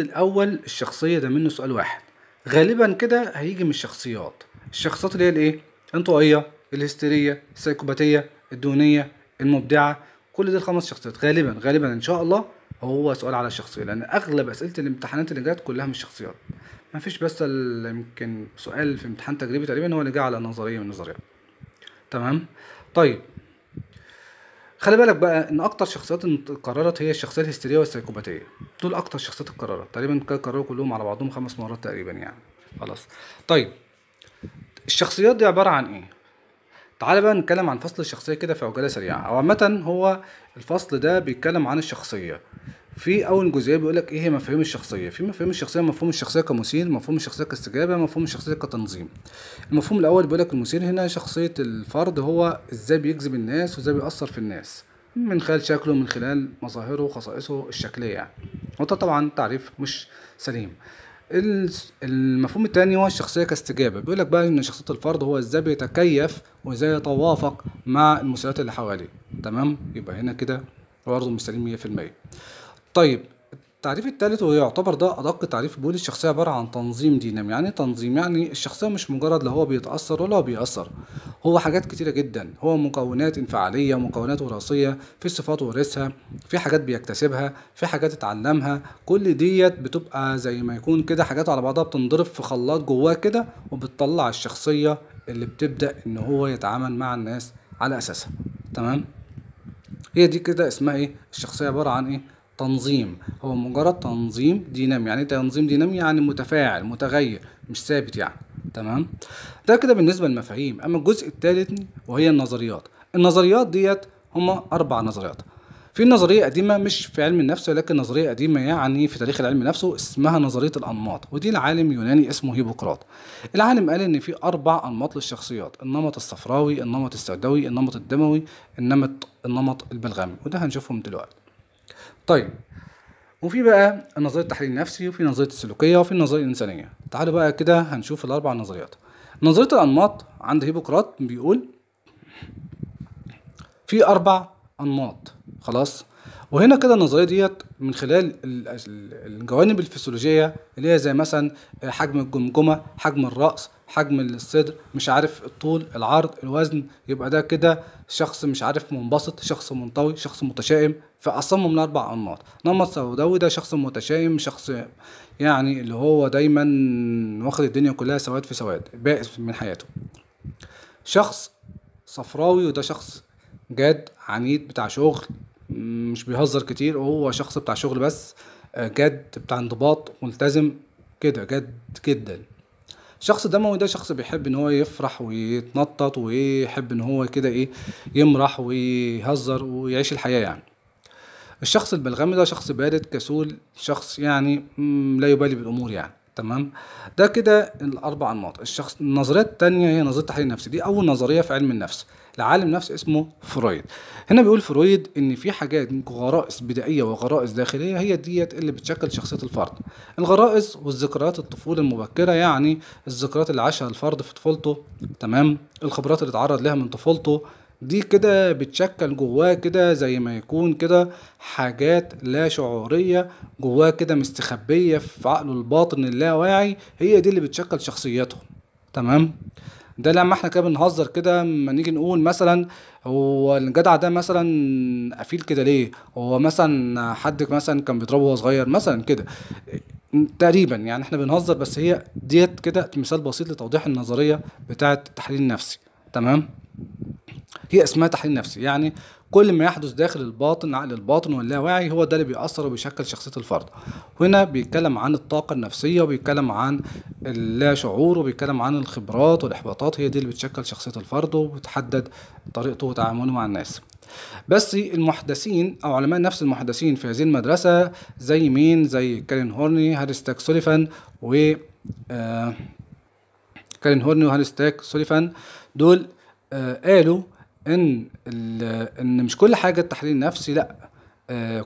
الاول الشخصية ده منه سؤال واحد غالبا كده هيجي من الشخصيات، الشخصيات اللي هي الايه؟ الانطوائية، الهستيريه، السيكوباتيه، الدونيه، المبدعه، كل دي الخمس شخصيات غالبا غالبا ان شاء الله هو سؤال على الشخصية، لان اغلب اسئلة الامتحانات اللي جت كلها من الشخصيات. ما فيش بس يمكن سؤال في امتحان تجريبي تقريبا هو اللي جه على نظرية من النظريات. تمام. طيب خلي بالك بقى ان اكتر شخصيات اتكررت هي الشخصية الهستيريه والسيكوباتيه، دول اكتر شخصيات اتكررت تقريبا، كرروا كلهم على بعضهم 5 مرات تقريبا يعني. خلاص. طيب الشخصيات دي عبارة عن ايه؟ تعالى بقى نتكلم عن فصل الشخصية كده في عجالة سريعة. او عامة هو الفصل ده بيتكلم عن الشخصية. في اول جزئية بيقول لك ايه هي مفاهيم الشخصية. في مفاهيم الشخصية، مفهوم الشخصية كمثير، مفهوم الشخصية كاستجابه، مفهوم الشخصية كتنظيم. المفهوم الاول بيقول لك المثير هنا شخصية الفرد، هو ازاي بيجذب الناس وازاي بيأثر في الناس من خلال شكله، من خلال مظاهره وخصائصه الشكليه يعني. وده طبعا تعريف مش سليم. المفهوم الثاني هو الشخصية كاستجابه، بيقول لك بقى ان شخصية الفرد هو ازاي بيتكيف وازاي يتوافق مع المثيرات اللي حواليه. تمام، يبقى هنا كده برضه مش سليم 100%. طيب التعريف الثالث ويعتبر ده ادق تعريف، بيقول الشخصية عبارة عن تنظيم دينامي. يعني تنظيم يعني الشخصية مش مجرد لا هو بيتاثر ولا هو بيأثر، هو حاجات كتيرة جدا، هو مكونات انفعاليه، مكونات وراثية، في صفات ورثها، في حاجات بيكتسبها، في حاجات اتعلمها، كل ديت بتبقى زي ما يكون كده حاجات على بعضها بتنضرب في خلاط جواه كده وبتطلع الشخصية اللي بتبدا ان هو يتعامل مع الناس على اساسها. تمام، هي دي كده اسمها ايه؟ الشخصية عبارة عن ايه؟ تنظيم. هو مجرد تنظيم دينامي. يعني تنظيم دينامي يعني متفاعل متغير مش ثابت يعني. تمام، ده كده بالنسبة للمفاهيم. اما الجزء الثالث وهي النظريات. النظريات ديت هما 4 نظريات. في نظرية قديمة مش في علم النفس ولكن نظرية قديمة يعني في تاريخ العلم نفسه، اسمها نظرية الانماط، ودي العالم يوناني اسمه هيبوقراط. العالم قال ان في 4 انماط للشخصيات: النمط الصفراوي، النمط السوداوي، النمط الدموي، النمط البلغمي، وده هنشوفهم دلوقتي. طيب وفي بقى نظرية التحليل النفسي، وفي نظرية السلوكية، وفي النظرية الانسانية. تعالوا بقى كده هنشوف ال4 نظريات. نظرية الانماط عند هيبوقراط بيقول في 4 انماط. خلاص، وهنا كده النظرية ديت من خلال الجوانب الفسيولوجية اللي هي زي مثلا حجم الجمجمة، حجم الراس، حجم الصدر، مش عارف الطول، العرض، الوزن، يبقى ده كده شخص مش عارف منبسط، شخص منطوي، شخص متشائم. فقسمهم ل4 انماط. نمط سوداوي ده شخص متشائم، شخص يعني اللي هو دايما واخد الدنيا كلها سواد في سواد، بائس من حياته. شخص صفراوي، وده شخص جاد عنيد بتاع شغل، مش بيهزر كتير، وهو شخص بتاع شغل بس، جاد بتاع انضباط، ملتزم كده، جاد جدا. شخص دموي ده شخص بيحب ان هو يفرح ويتنطط ويحب ان هو كده ايه، يمرح ويهزر ويعيش الحياة يعني. الشخص البلغمي ده شخص بارد كسول، شخص يعني لا يبالي بالامور يعني. تمام، ده كده ال4 انماط. الشخص النظرية الثانية هي نظرية التحليل النفسي. دي اول نظرية في علم النفس لعالم نفس اسمه فرويد. هنا بيقول فرويد ان في حاجات غرائز بدائية وغرائز داخلية هي ديت اللي بتشكل شخصية الفرد. الغرائز والذكريات الطفولة المبكرة، يعني الذكريات اللي عاشها الفرد في طفولته، تمام، الخبرات اللي اتعرض لها من طفولته، دي كده بتشكل جواه كده زي ما يكون كده حاجات لا شعورية جواه كده مستخبية في عقله الباطن اللاواعي، هي دي اللي بتشكل شخصيته. تمام، ده لما احنا كده بنهزر كده ما نيجي نقول مثلا هو الجدع ده مثلا قفيل كده ليه، هو مثلا حد مثلا كان بيضربه وهو صغير مثلا كده تقريبا، يعني احنا بنهزر، بس هي ديت كده مثال بسيط لتوضيح النظرية بتاعة التحليل النفسي. تمام، هي اسمها تحليل نفسي، يعني كل ما يحدث داخل الباطن، عقل الباطن واللاواعي، هو ده اللي بيأثر وبيشكل شخصية الفرد. وهنا بيتكلم عن الطاقة النفسية، وبيتكلم عن اللا شعور، وبيتكلم عن الخبرات والإحباطات، هي دي اللي بتشكل شخصية الفرد وبتحدد طريقته وتعامله مع الناس. بس المحدثين أو علماء النفس المحدثين في هذه المدرسة زي مين؟ زي كارين هورني، هاري ستاك سوليفان، و كارين هورني وهاري ستاك سوليفان، دول قالوا ان مش كل حاجة التحليل النفسي، لا،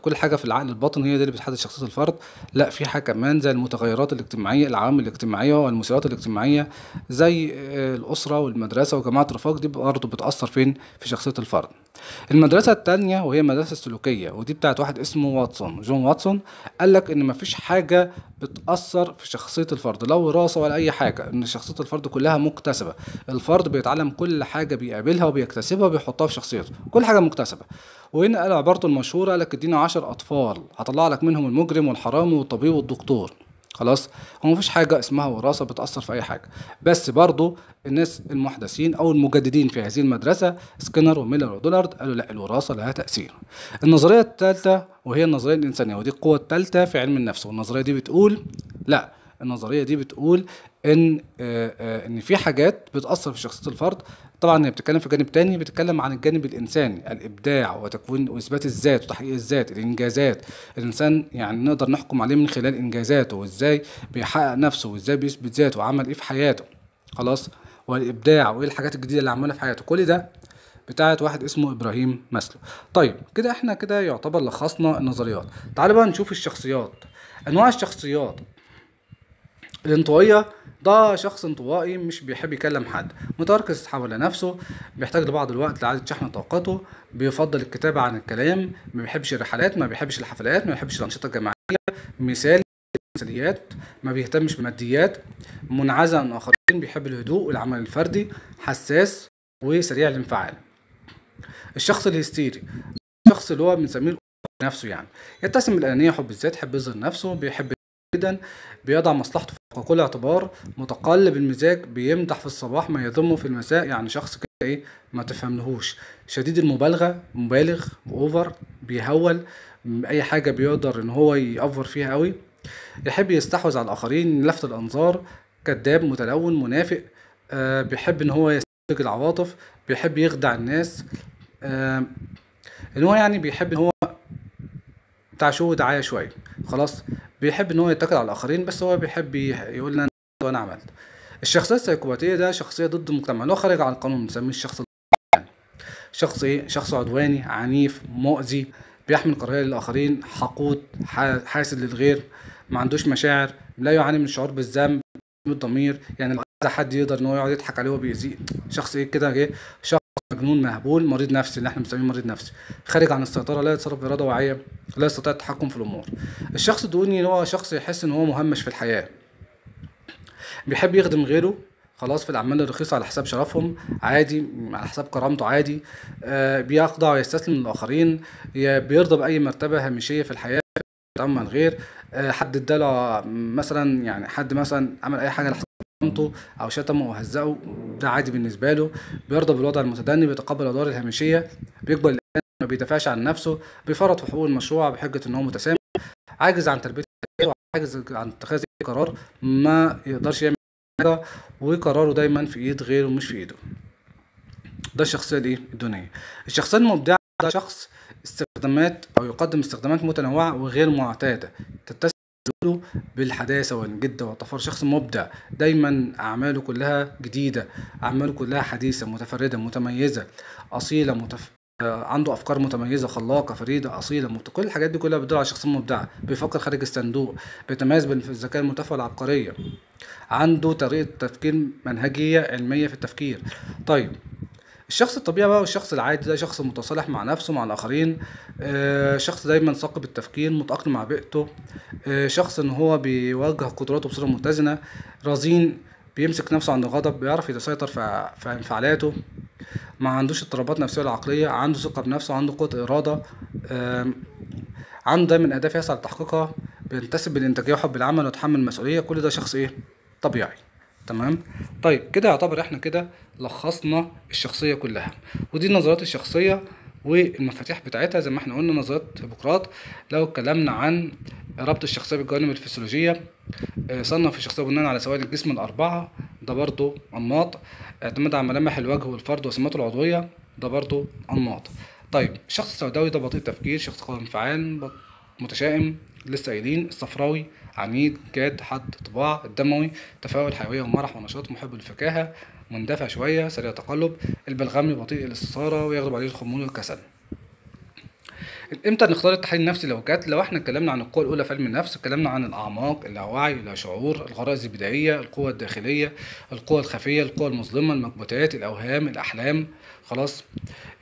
كل حاجة في العقل الباطن هي دي اللي بتحدد شخصية الفرد، لا في حاجة كمان زي المتغيرات الاجتماعية، العوامل الاجتماعية والمسيرات الاجتماعية زي الأسرة والمدرسة وجماعة الرفاق، دي برضه بتأثر فين؟ في شخصية الفرد. المدرسة التانية وهي المدرسة السلوكية، ودي بتاعت واحد اسمه واتسون، جون واتسون، قال لك إن مفيش حاجة بتأثر في شخصية الفرد، لا وراثة ولا أي حاجة، إن شخصية الفرد كلها مكتسبة، الفرد بيتعلم كل حاجة بيقابلها وبيكتسبها وبيحطها في شخصيته، كل حاجة مكتسبة. وهنا قال عبارته المشهورة، قال لك اديني 10 أطفال هطلع لك منهم المجرم والحرامي والطبيب والدكتور. خلاص، هو مفيش حاجة اسمها وراثة بتأثر في أي حاجة. بس برضو الناس المحدثين أو المجددين في هذه المدرسة سكينر وميلر ودولارد قالوا لا، الوراثة لها تأثير. النظرية الثالثة وهي النظرية الإنسانية، ودي القوة الثالثة في علم النفس، والنظرية دي بتقول لا، النظرية دي بتقول إن في حاجات بتأثر في شخصية الفرد. طبعا هي بتتكلم في جانب تاني، بتتكلم عن الجانب الإنساني، الإبداع وتكوين وإثبات الذات وتحقيق الذات، الإنجازات. الإنسان يعني نقدر نحكم عليه من خلال إنجازاته، وإزاي بيحقق نفسه، وإزاي بيثبت ذاته، وعمل إيه في حياته. خلاص، والإبداع وإيه الحاجات الجديدة اللي عملها في حياته، كل ده بتاعت واحد اسمه إبراهيم ماسلو. طيب كده إحنا كده يعتبر لخصنا النظريات. تعالوا بقى نشوف الشخصيات، أنواع الشخصيات. الانطوائية، ده شخص انطوائي مش بيحب يكلم حد، متركز حول نفسه، بيحتاج لبعض الوقت لإعادة شحن طاقته، بيفضل الكتابة عن الكلام، ما بيحبش الرحلات، ما بيحبش الحفلات، ما بيحبش الأنشطة الجماعية، مثال المثاليات، ما بيهتمش بالماديات، منعزل عن الآخرين، بيحب الهدوء والعمل الفردي، حساس وسريع الانفعال. الشخص الهستيري، الشخص اللي هو بنسميه نفسه، يعني يتسم بالأنانية، حب الذات، يحب يظهر نفسه، بيحب جدا، بيضع مصلحته فوق كل اعتبار، متقلب المزاج، بيمدح في الصباح ما يذمه في المساء، يعني شخص كده ايه ما تفهملهوش، شديد المبالغة، مبالغ over، بيهول اي حاجة بيقدر ان هو يأفور فيها قوي، يحب يستحوذ على الاخرين، لفت الانظار، كذاب، متلون، منافق، بيحب ان هو يستهلك العواطف، بيحب يخدع الناس، ان هو يعني بيحب ان هو بتاع شو دعاية شوية. خلاص، بيحب ان هو يتكل على الاخرين، بس هو بيحب يقول لنا انا عملت. الشخصية السيكوباتيه ده شخصية ضد المجتمع، اللي هو خارج عن القانون، بنسميه الشخص يعني شخص ايه، شخص عدواني، عنيف، مؤذي، بيحمل كراهية للاخرين، حقود، حاسد للغير، ما عندوش مشاعر، لا يعاني من شعور بالذنب، بالضمير، يعني لو حد يقدر ان هو يقعد يضحك عليه وبيأذيه. شخص ايه كده، ايه، شخص مجنون، مهبول، مريض نفسي، اللي احنا بنسميه مريض نفسي، خارج عن السيطرة، لا يتصرف بإرادة واعية، لا يستطيع التحكم في الأمور. الشخص الدوني اللي هو شخص يحس ان هو مهمش في الحياة، بيحب يخدم غيره، خلاص، في الأعمال الرخيصة على حساب شرفهم عادي، على حساب كرامته عادي، بيخضع ويستسلم للآخرين، بيرضى بأي مرتبة هامشية في الحياة، بيتعامل مع الغير، حد اداله مثلا، يعني حد مثلا عمل أي حاجة لحساب او شتمه او هزقه، ده عادي بالنسبة له، بيرضى بالوضع المتدني، بيتقبل الادوار الهامشيه، بيقبل الآن، ما بيدافعش عن نفسه، بيفرط في حقوق المشروع بحجة ان هو متسامح، عاجز عن تربيه، عاجز عن اتخاذ قرار، ما يقدرش يعمل حاجة، وقراره دايما في ايد غيره مش في ايده. ده الشخصية الايه الدونيه. الشخصية المبدعه ده شخص استخدامات او يقدم استخدامات متنوعة وغير معتادة، تتسم بالحداثة والجدة والتفرد، شخص مبدع، دايما أعماله كلها جديدة، أعماله كلها حديثة، متفردة، متميزة، أصيلة، عنده أفكار متميزة، خلاقة، فريدة، أصيلة، كل الحاجات دي كلها بتدل على شخصية مبدعة، بيفكر خارج الصندوق، بيتميز بالذكاء المرتفع والعبقرية، عنده طريقة تفكير منهجية علمية في التفكير. طيب الشخص الطبيعي بقى والشخص العادي ده شخص متصالح مع نفسه مع الآخرين، شخص دايما ثاقب التفكير، متأقلم مع بيئته، شخص ان هو بيوجه قدراته بصورة متزنة، رزين، بيمسك نفسه عند الغضب، بيعرف يتسيطر في انفعالاته، ما عندوش اضطرابات نفسية ولا عقلية، عنده ثقة بنفسه، عنده قوة إرادة، عنده دايما أهداف يسعى لتحقيقها، بينتسب بالإنتاجية وحب العمل ويتحمل المسؤولية. كل ده شخص إيه؟ طبيعي. تمام. طيب كده يعتبر احنا كده لخصنا الشخصية كلها، ودي النظريات الشخصية والمفاتيح بتاعتها زي ما احنا قلنا نظريات هيبوقراط. لو اتكلمنا عن ربط الشخصية بالجوانب الفسيولوجية، صنف الشخصية بناء على سوائل الجسم الأربعة، ده برضو أنماط. اعتماد على ملامح الوجه والفرد وسماته العضوية، ده برضو أنماط. طيب الشخص السوداوي ده بطيء التفكير، شخص قوي انفعال، متشائم، لسه قايلين. الصفراوي عنيد، جاد، حد طباع. الدموي تفاؤل، حيوية ومرح ونشاط، محب للفكاهة، مندفع شوية، سريع تقلب. البلغمي بطيء الاستثارة ويغلب عليه الخمول والكسل. امتى نختار التحليل النفسي؟ لو جت، لو احنا اتكلمنا عن القوة الأولى في علم النفس، اتكلمنا عن الأعماق، اللاوعي، اللا شعور، الغرائز البدائية، القوة الداخلية، القوة الخفية، القوة المظلمة، المكبوتات، الأوهام، الأحلام، خلاص،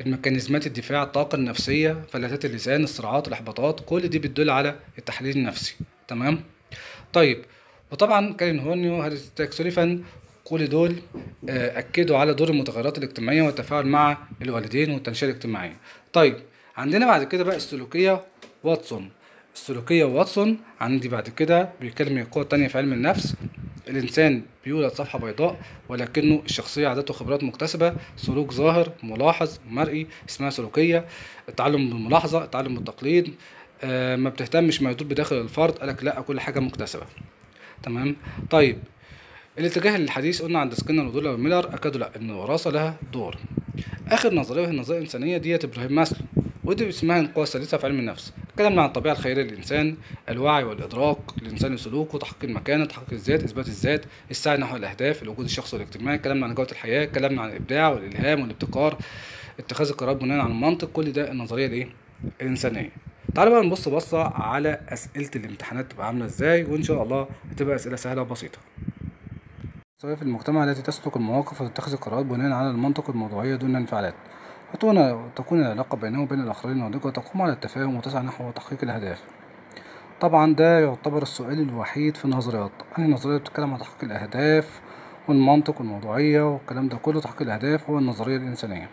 الميكانيزمات الدفاع، الطاقة النفسية، فلتات اللسان، الصراعات، الإحباطات، كل دي بتدل على التحليل النفسي. تمام. طيب وطبعا كارين هورني وهاري ستاك سوليفان كل دول أكدوا على دور المتغيرات الاجتماعية والتفاعل مع الوالدين والتنشئة الاجتماعية. طيب عندنا بعد كده بقى السلوكية واتسون. السلوكية واتسون عندي بعد كده بيتكلم القوة التانية في علم النفس. الإنسان بيولد صفحة بيضاء، ولكنه الشخصية عاداته خبرات مكتسبة، سلوك ظاهر ملاحظ مرئي، اسمها سلوكية، التعلم بالملاحظة، التعلم بالتقليد، ما بتهتمش ما يدور بداخل الفرد، قالك لا كل حاجة مكتسبة. تمام. طيب الاتجاه الحديث قلنا عند سكينر ودولار وميلر أكدوا لا إن الوراثة لها دور. آخر نظرية وهي النظرية الإنسانية ديت إبراهيم ماسلو، ودي اسمها القوة الثالثة في علم النفس. اتكلمنا عن الطبيعة الخيرية للإنسان، الوعي والإدراك، الإنسان وسلوكه، تحقيق المكانة، تحقيق الذات، إثبات الذات، السعي نحو الأهداف، الوجود الشخصي والاجتماعي، اتكلمنا عن جودة الحياة، اتكلمنا عن الإبداع والإلهام والابتكار، اتخاذ القرارات بناء على المنطق، كل ده النظرية الإيه؟ الإنسانية. تعالوا بقى نبص بصة على أسئلة الامتحانات تبقى عاملة إزاي، وإن شاء الله هتبقى أسئلة سهلة وبسيطة. سواء في المجتمع التي تسلك المواقف وتتخذ القرارات بناء على المنطق والموضوعية دون انفعالات، وتكون العلاقة بينه وبين الآخرين ناضجة وتقوم على التفاهم وتسعى نحو تحقيق الأهداف. طبعا ده يعتبر السؤال الوحيد في النظريات، أنهي نظرية بتتكلم عن تحقيق الأهداف والمنطق والموضوعية والكلام ده كله؟ تحقيق الأهداف هو النظرية الإنسانية.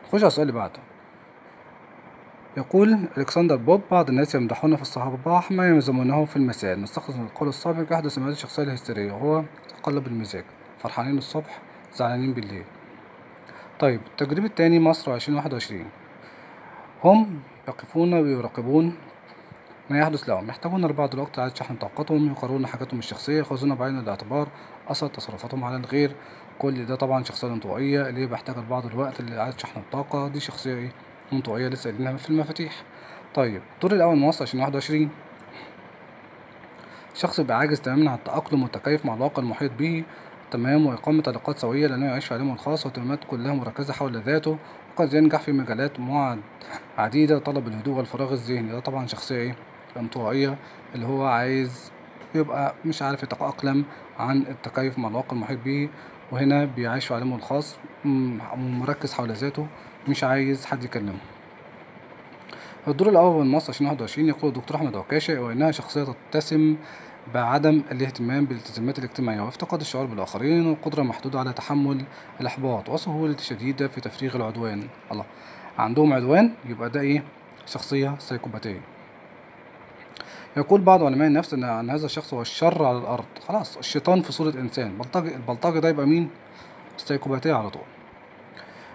نخش على السؤال اللي بعده. يقول ألكسندر بوب: بعض الناس يمدحون في الصباح ما يذمونه في المساء. نستخلص من القول السابق أحد سمات الشخصية الهستيرية، وهو تقلب المزاج، فرحانين الصبح زعلانين بالليل. طيب التجريب الثاني مصر 2021. هم يقفون ويراقبون ما يحدث لهم، يحتاجون لبعض الوقت لإعادة شحن طاقتهم، يقررون حاجاتهم الشخصية، يأخذون بعين الاعتبار أثر تصرفاتهم على الغير. كل ده طبعا شخصية انطوائية اللي بيحتاج لبعض الوقت لإعادة شحن الطاقة، دي شخصية إيه؟ انطوائية، لسه قايلينها في المفاتيح. طيب الدور الأول مصر 2021. شخص بيبقى عاجز تماما عن التأقلم والتكيف مع الواقع المحيط به، تمام، وإقامة علاقات سوية لأنه يعيش في عالمه الخاص واهتمامات كلها مركزة حول ذاته، وقد ينجح في مجالات عديدة، طلب الهدوء والفراغ الذهني. ده طبعا شخصية إيه؟ انطوائية، اللي هو عايز يبقى مش عارف يتأقلم عن التكيف مع الواقع المحيط به، وهنا بيعيش في عالمه الخاص مركز حول ذاته، مش عايز حد يكلمه. الدور الأول من مصر 2021 يقول الدكتور أحمد عكاشة: وإنها شخصية تتسم بعدم الاهتمام بالالتزامات الاجتماعية وافتقاد الشعور بالآخرين وقدرة محدودة على تحمل الإحباط وسهولة شديدة في تفريغ العدوان. الله، عندهم عدوان، يبقى ده إيه؟ شخصية سيكوباتية. يقول بعض علماء النفس إن هذا الشخص هو الشر على الأرض، خلاص الشيطان في صورة إنسان، البلطجي ده يبقى مين؟ السيكوباتية على طول.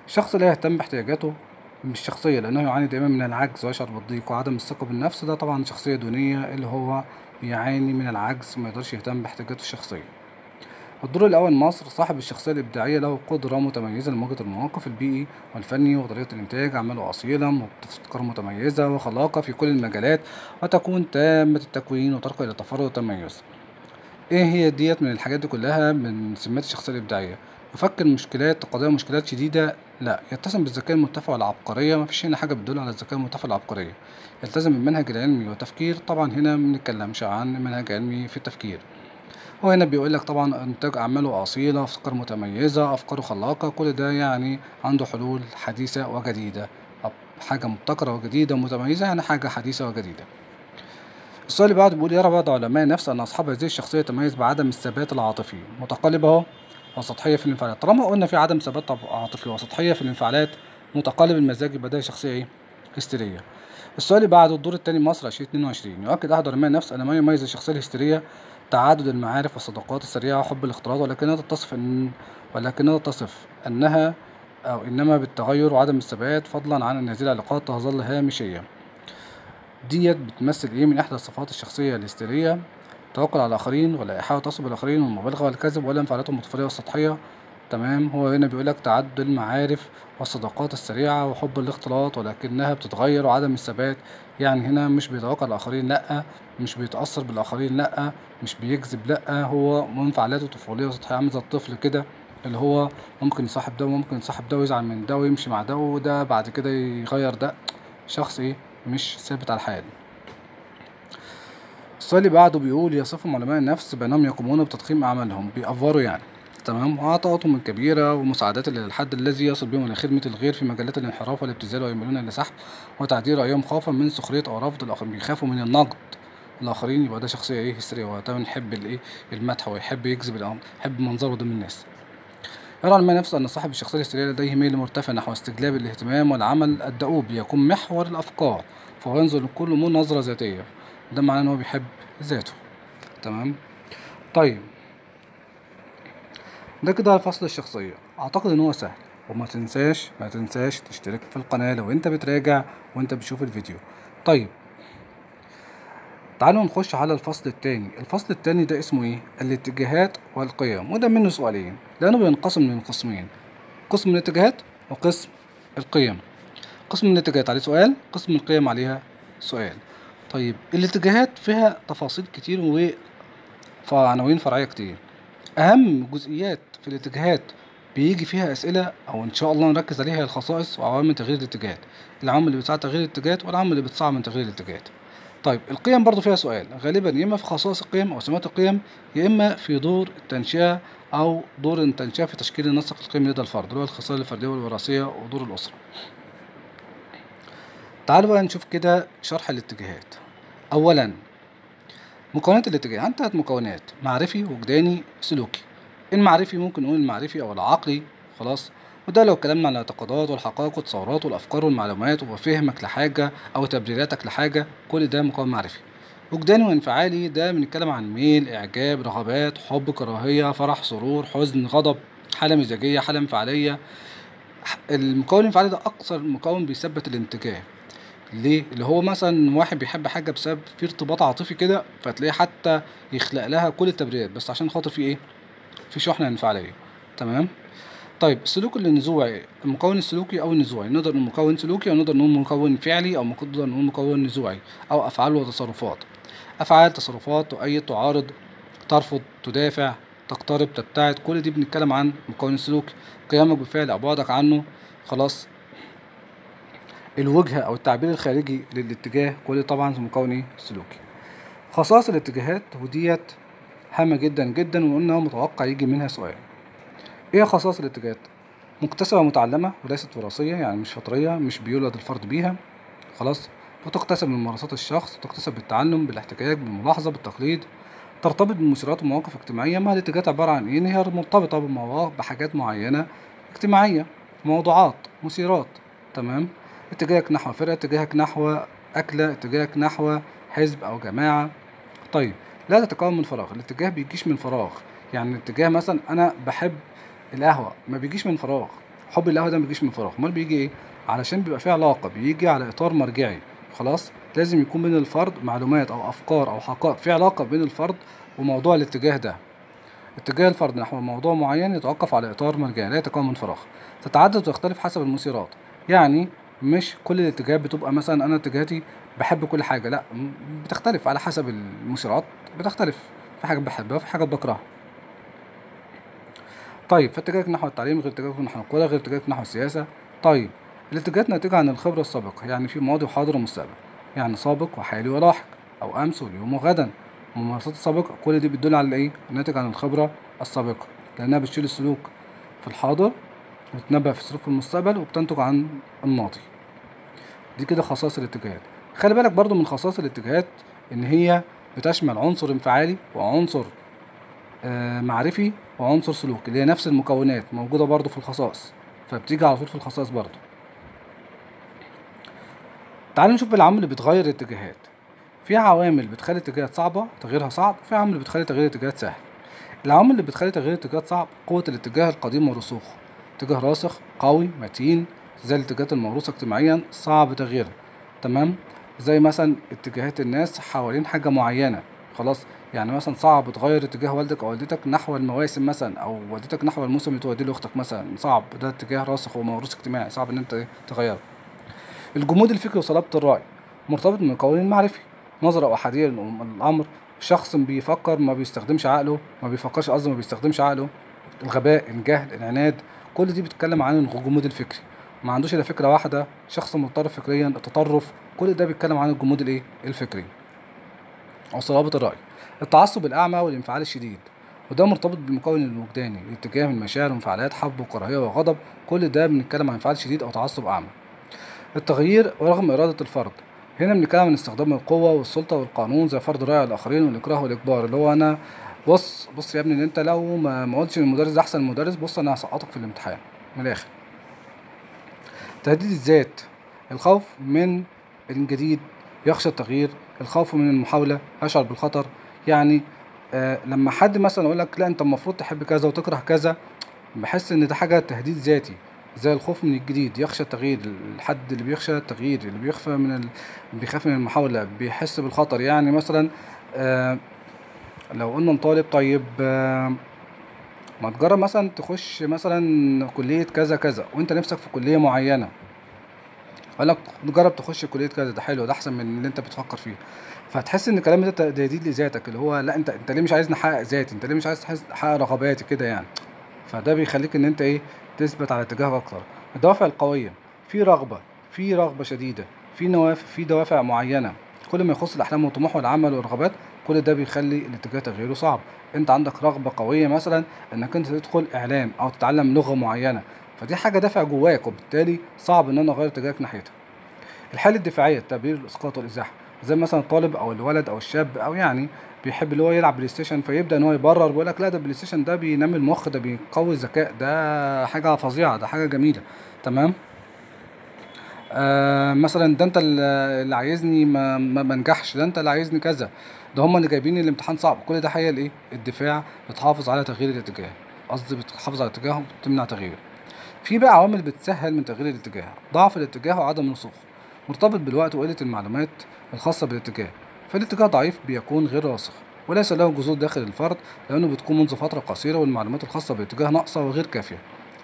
الشخص لا يهتم باحتياجاته الشخصية لأنه يعاني دائما من العجز ويشعر بالضيق وعدم الثقة بالنفس، ده طبعا شخصية دونية اللي هو بيعاني من العجز وما يقدرش يهتم باحتياجاته الشخصية. الدور الأول مصر صاحب الشخصية الإبداعية له قدرة متميزة لمواجهة المواقف البيئي والفني وطريقة الإنتاج، أعماله أصيلة وأفكار متميزة وخلاقة في كل المجالات، وتكون تامة التكوين وترقى إلى التفرد والتميز. إيه هي ديت من الحاجات دي كلها من سمات الشخصية الإبداعية؟ يفكر مشكلات قضايا مشكلات شديدة، لا. يتسم بالذكاء المرتفع والعبقرية، ما فيش هنا حاجة بتدل على الذكاء المرتفع والعبقرية. يلتزم بالمنهج العلمي والتفكير، طبعا هنا ما بنتكلمش عن منهج علمي في التفكير. وهنا بيقول لك طبعا انتاج اعماله اصيله، افكار متميزه، افكاره خلاقه، كل ده يعني عنده حلول حديثه وجديده، حاجه مبتكره وجديده ومتميزه، يعني حاجه حديثه وجديده. السؤال اللي بعده بيقول: يرى بعض علماء النفس ان اصحاب هذه الشخصيه تميز بعدم الثبات العاطفي، متقلبه اهو وسطحيه في الانفعالات. طالما قلنا في عدم ثبات عاطفي وسطحيه في الانفعالات، متقلب المزاج، يبقى ده شخصيه ايه؟ هستيريه. السؤال اللي بعده الدور الثاني مصر 2022. يؤكد احد علماء النفس ان ما يميز الشخصيه الهستيريه تعدد المعارف والصداقات السريعة وحب الاختلاط، ولكنها تتصف أنها أو إنما بالتغير وعدم الثبات، فضلا عن أن هذه العلاقات تظل هامشية. ديت بتمثل إيه من إحدى صفات الشخصية الهستيرية؟ التوكل على الآخرين، والإيحاء والتواصل بالآخرين، والمبالغة والكذب، والانفعالات المتفرقة والسطحية. تمام، هو هنا بيقولك تعدد المعارف والصداقات السريعة وحب الاختلاط، ولكنها بتتغير وعدم الثبات. يعني هنا مش بيتوقع الآخرين، لأ، مش بيتأثر بالآخرين، لأ، مش بيكذب، لأ، هو منفعلاته طفولية وسطحية، عامل زي الطفل كده اللي هو ممكن يصاحب ده وممكن يصاحب ده ويزعل من ده ويمشي مع ده وده بعد كده يغير ده. شخص ايه؟ مش ثابت على الحال. السؤال اللي بعده بيقول يصفهم علماء النفس بأنهم يقومون بتضخيم أعمالهم، بيأفوروا يعني، تمام، وعطاءاتهم الكبيرة ومساعدات للحد الذي يصل بهم إلى خدمة الغير في مجالات الانحراف والابتذال، ويميلون إلى سحب وتعديل رأيهم خوفا من سخرية أو رفض الآخرين، بيخافوا من النقد الآخرين، يبقى ده شخصية إيه؟ هستيرية، وده يحب الإيه؟ المدح، ويحب يجذب الأمر، يحب منظره قدام الناس. يرى علماء النفس أن صاحب الشخصية الهستيرية لديه ميل مرتفع نحو استجلاب الاهتمام والعمل الدؤوب ليكون محور الأفكار، فهو ينظر لكل أمور نظرة ذاتية، ده معناه إن هو بيحب ذاته. تمام. طيب ده كده فصل الشخصية، أعتقد إن هو سهل. وما تنساش ما تنساش تشترك في القناة لو أنت بتراجع وأنت بتشوف الفيديو. طيب تعالوا نخش على الفصل الثاني. الفصل الثاني ده اسمه ايه؟ الاتجاهات والقيم، وده منه سؤالين لانه بينقسم من قسمين، قسم الاتجاهات وقسم القيم. قسم الاتجاهات عليه سؤال، قسم القيم عليها سؤال. طيب الاتجاهات فيها تفاصيل كتير وعناوين فرعية كتير. اهم جزئيات في الاتجاهات بيجي فيها اسئلة او ان شاء الله نركز عليها هي الخصائص وعوامل تغيير الاتجاهات، العوامل اللي بتساعد تغيير الاتجاهات والعوامل اللي بتصعب من تغيير الاتجاهات. طيب القيم برضو فيها سؤال، غالبا يا اما في خصائص القيم او سمات القيم، يا اما في دور التنشئه او دور التنشئه في تشكيل النسق القيمي لدى الفرد، اللي هو الخصائص الفردية والوراثيه ودور الاسرة. تعالوا بقى نشوف كده شرح الاتجاهات. اولا مكونات الاتجاه، عندنا 3 مكونات: معرفي، وجداني، سلوكي. المعرفي ممكن نقول المعرفي او العقلي، خلاص، وده لو اتكلمنا عن الاعتقادات والحقائق والتصورات والافكار والمعلومات وفهمك لحاجة او تبريراتك لحاجة، كل ده مكون معرفي. وجداني وانفعالي ده بنتكلم عن ميل، اعجاب، رغبات، حب، كراهية، فرح، سرور، حزن، غضب، حاله مزاجيه، حاله انفعاليه. المكون الانفعالي ده اكثر مكون بيثبت الاتجاه. ليه؟ اللي هو مثلا واحد بيحب حاجة بسبب في ارتباط عاطفي كده، فتلاقيه حتى يخلق لها كل التبريرات بس عشان خاطر في ايه؟ في شحنه انفعاليه. تمام. طيب السلوك النزوعي، المكون السلوكي او النزوعي، نقدر نقول مكون سلوكي او نقدر نقول مكون فعلي او نقدر نقول مكون نزوعي او افعال وتصرفات. افعال، تصرفات، تؤيد، تعارض، ترفض، تدافع، تقترب، تبتعد، كل دي بنتكلم عن المكون السلوكي. قيامك بالفعل او بعدك عنه، خلاص. الوجهة او التعبير الخارجي للاتجاه، كل طبعا مكون ايه؟ سلوكي. خصائص الاتجاهات، وديت هامة جدا جدا وقلنا متوقع يجي منها سؤال. ايه خصائص الاتجاهات؟ مكتسبة متعلمة وليست وراثية، يعني مش فطرية، مش بيولد الفرد بيها، خلاص. وتكتسب من ممارسات الشخص، تكتسب بالتعلم، بالاحتكاك، بالملاحظة، بالتقليد. ترتبط بمثيرات ومواقف اجتماعية. ما الاتجاهات عبارة عن ايه؟ ان هي مرتبطة بمواقف، بحاجات معينة اجتماعية، موضوعات، مثيرات. تمام. اتجاهك نحو فرقة، اتجاهك نحو أكلة، اتجاهك نحو حزب أو جماعة. طيب لا تتكون من فراغ، الاتجاه بيجيش من فراغ. يعني الاتجاه مثلا أنا بحب القهوة، ما بيجيش من فراغ، حب القهوة ده ما بيجيش من فراغ، امال بيجي ايه؟ علشان بيبقى فيه علاقة، بيجي على إطار مرجعي، خلاص. لازم يكون بين الفرد معلومات أو أفكار أو حقائق، في علاقة بين الفرد وموضوع الاتجاه ده. اتجاه الفرد نحو موضوع معين يتوقف على إطار مرجعي، لا يتكون من فراغ. تتعدد وتختلف حسب المثيرات، يعني مش كل الاتجاهات بتبقى مثلا انا اتجاهاتي بحب كل حاجة، لا، بتختلف على حسب المثيرات، بتختلف، في حاجات بحبها وفي حاجات بكرهها. طيب فاتجاهك نحو التعليم غير اتجاهك نحو الكورة، غير اتجاهك نحو السياسة. طيب الاتجاهات ناتجة عن الخبرة السابقة، يعني في ماضي وحاضر ومستقبل، يعني سابق وحالي ولاحق، او امس واليوم وغدا. الممارسات السابقة كل دي بتدل على ايه؟ ناتج عن الخبرة السابقة، لانها بتشيل السلوك في الحاضر وتنبأ في السلوك في المستقبل وبتنتج عن الماضي. دي كده خصائص الاتجاهات. خلي بالك برضو من خصائص الاتجاهات ان هي بتشمل عنصر انفعالي وعنصر معرفي وعنصر سلوكي، اللي هي نفس المكونات موجودة برضو في الخصائص، فبتيجي على طول في الخصائص برضو. تعالوا نشوف العوامل اللي بتغير الاتجاهات. في عوامل بتخلي الاتجاهات صعبة تغييرها صعب، وفي عوامل بتخلي تغيير الاتجاهات سهل. العوامل اللي بتخلي تغيير الاتجاهات صعب قوة الاتجاه القديم ورسوخه، اتجاه راسخ قوي متين زي الاتجاهات الموروثة اجتماعيا صعب تغييرها. تمام، زي مثلا اتجاهات الناس حوالين حاجة معينة، خلاص. يعني مثلا صعب تغير اتجاه والدك او والدتك نحو المواسم مثلا، او والدتك نحو الموسم اللي توديه لاختك مثلا، صعب، ده اتجاه راسخ وموروث اجتماعي صعب ان انت تغيره. الجمود الفكري وصلابة الرأي مرتبط بالمكون المعرفي، نظرة أحادية للأمر، شخص بيفكر ما بيستخدمش عقله، ما بيفكرش قصدي ما بيستخدمش عقله، الغباء، الجهل، العناد، كل دي بتتكلم عن الجمود الفكري. ما عندوش الا فكرة واحدة، شخص مضطرب فكريا، التطرف، كل ده بيتكلم عن الجمود الايه الفكري او صلابة الراي. التعصب الاعمى والانفعال الشديد، وده مرتبط بالمكون الوجداني، الاتجاه من مشاعر وانفعالات، حب وكراهية وغضب، كل ده بنتكلم عن انفعال شديد او تعصب اعمى. التغيير ورغم اراده الفرد، هنا بنتكلم عن استخدام القوة والسلطة والقانون زي فرض رأي على الاخرين والاكراه والاجبار، اللي هو انا بص بص يا ابني ان انت لو ما قلتش ان المدرس ده احسن مدرس، بص انا هسقطك في الامتحان من الاخر. تهديد الذات، الخوف من الجديد، يخشى التغيير، الخوف من المحاولة، يشعر بالخطر. يعني لما حد مثلا يقول لك لا انت المفروض تحب كذا وتكره كذا، بحس ان ده حاجة تهديد ذاتي، زي الخوف من الجديد، يخشى التغيير، الحد اللي بيخشى التغيير، اللي بيخفى من بيخاف من المحاولة، بيحس بالخطر. يعني مثلا لو قلنا لطالب طيب ما تجرب مثلا تخش مثلا كلية كذا كذا وانت نفسك في كلية معينة، قال لك جرب تخش كلية كذا، ده حلو، ده احسن من اللي انت بتفكر فيه. فهتحس ان الكلام ده تهديد لذاتك، اللي هو لا انت ليه مش عايزني احقق ذاتي، انت ليه مش عايز تحقق رغباتي كده يعني. فده بيخليك ان انت ايه تثبت على اتجاهك اكتر. الدوافع القوية، في رغبة، في رغبة شديدة، في نوافع، في دوافع معينة، كل ما يخص الاحلام والطموح والعمل والرغبات، كل ده بيخلي الاتجاه تغييره صعب. انت عندك رغبة قوية مثلا انك انت تدخل اعلام او تتعلم لغة معينة، فدي حاجة دافع جواك، وبالتالي صعب ان انا اغير اتجاهك ناحيتها. الحالة الدفاعية، التبرير، الاسقاط والازاحة، زي مثلا الطالب او الولد او الشاب او يعني بيحب اللي هو يلعب بلاي ستيشن، فيبدا ان هو يبرر ويقول لك لا ده البلاي ستيشن ده بينمي المخ، ده بيقوي الذكاء، ده حاجة فظيعة، ده حاجة جميلة، تمام. مثلا ده انت اللي عايزني ما بنجحش، ده انت اللي عايزني كذا، ده هم اللي جايبين الامتحان صعب. كل ده حقيقة الايه الدفاع، بتحافظ على تغيير الاتجاه، قصدي بتحافظ على اتجاهه وبتمنع تغييره. في بقى عوامل بتسهل من تغيير الاتجاه، ضعف الاتجاه وعدم رسوخه، مرتبط بالوقت وقلة المعلومات الخاصة بالاتجاه، فالاتجاه ضعيف بيكون غير راسخ وليس له جذور داخل الفرد، لأنه بتكون منذ فترة قصيرة والمعلومات الخاصة بالاتجاه ناقصة وغير كافية.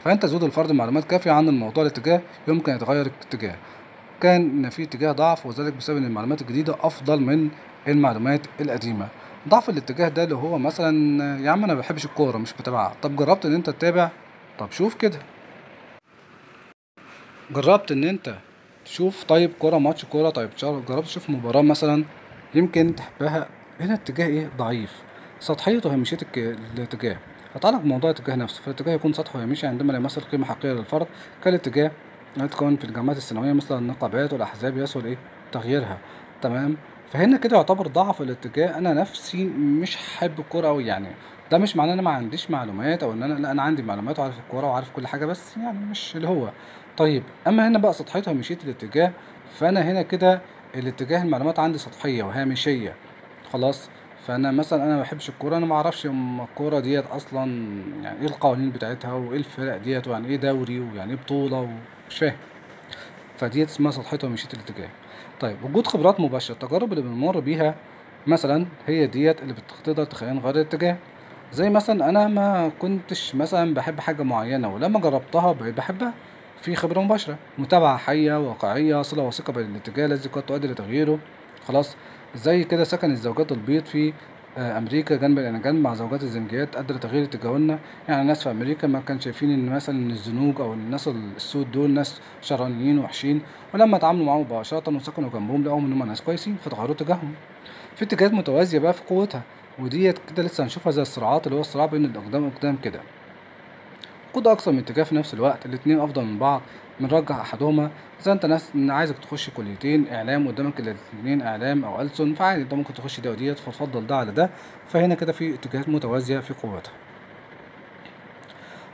فأنت تزود الفرد معلومات كافية عن الموضوع الاتجاه يمكن يتغير الاتجاه. كان في اتجاه ضعف، وذلك بسبب ان المعلومات الجديدة أفضل من المعلومات القديمة. ضعف الاتجاه ده اللي هو مثلا يا عم أنا ما بحبش الكورة مش بتابعها، طب جربت إن أنت تتابع؟ طب شوف كده، جربت إن أنت تشوف طيب كورة، ماتش كورة، طيب جربت تشوف مباراة مثلا يمكن تحبها. هنا اتجاه ايه ضعيف، سطحية وهامشية الاتجاه. هتعلق بموضوع الاتجاه نفسه، فالاتجاه يكون سطحي وهامشي عندما لا يمثل قيمة حقيقية للفرد، كالاتجاه يتكون في الجامعات الثانوية مثل النقابات والأحزاب يسهل ايه تغييرها، تمام. فهنا كده يعتبر ضعف الاتجاه. أنا نفسي مش حابب الكورة أوي يعني، ده مش معناه إن أنا ما عنديش معلومات أو إن أنا لا، أنا عندي معلومات وعارف الكورة وعارف كل حاجة، بس يعني مش اللي هو. طيب أما هنا بقى سطحية وهامشية الاتجاه، فأنا هنا كده الاتجاه المعلومات عندي سطحية وهامشية خلاص. فانا مثلا انا ما بحبش الكورة، انا ما اعرفش الكورة ديت اصلا يعني ايه القوانين بتاعتها وايه الفرق ديت ويعني ايه دوري ويعني ايه بطوله ومش فاهم، فديت اسمها سطحية وهامشيه الاتجاه. طيب وجود خبرات مباشرة، التجارب اللي بنمر بيها مثلا هي ديت اللي بتقدر تخلينا نغير الاتجاه. زي مثلا انا ما كنتش مثلا بحب حاجة معينة ولما جربتها بقيت بحبها، في خبره مباشرة، متابعه حيه واقعية، صله وثيقة بين الاتجاه الذي قد تؤدي لتغييره خلاص. زي كده سكن الزوجات البيض في امريكا جنب الى جنب مع زوجات الزنجيات ادى لتغيير اتجاهنا. يعني الناس في امريكا ما كانوا شايفين ان مثلا الزنوج او الناس السود دول ناس شرانيين وحشين، ولما اتعاملوا معاهم مباشرة وسكنوا جنبهم لقوا ان هم ناس كويسين فتغيروا اتجاههم. في اتجاهات متوازية بقى في قوتها، وديت كده لسه هنشوفها زي الصراعات اللي هو الصراع بين الاقدام والاقدام كده. قود اكثر من اتجاه في نفس الوقت، الاتنين افضل من بعض، بنرجح احدهما. زي انت ناس عايزك تخش كليتين اعلام قدامك الاتنين اعلام او ألسن، فعادي انت ممكن تخش ده وديت، فتفضل ده على ده. فهنا كده في اتجاهات متوازية في قوتها.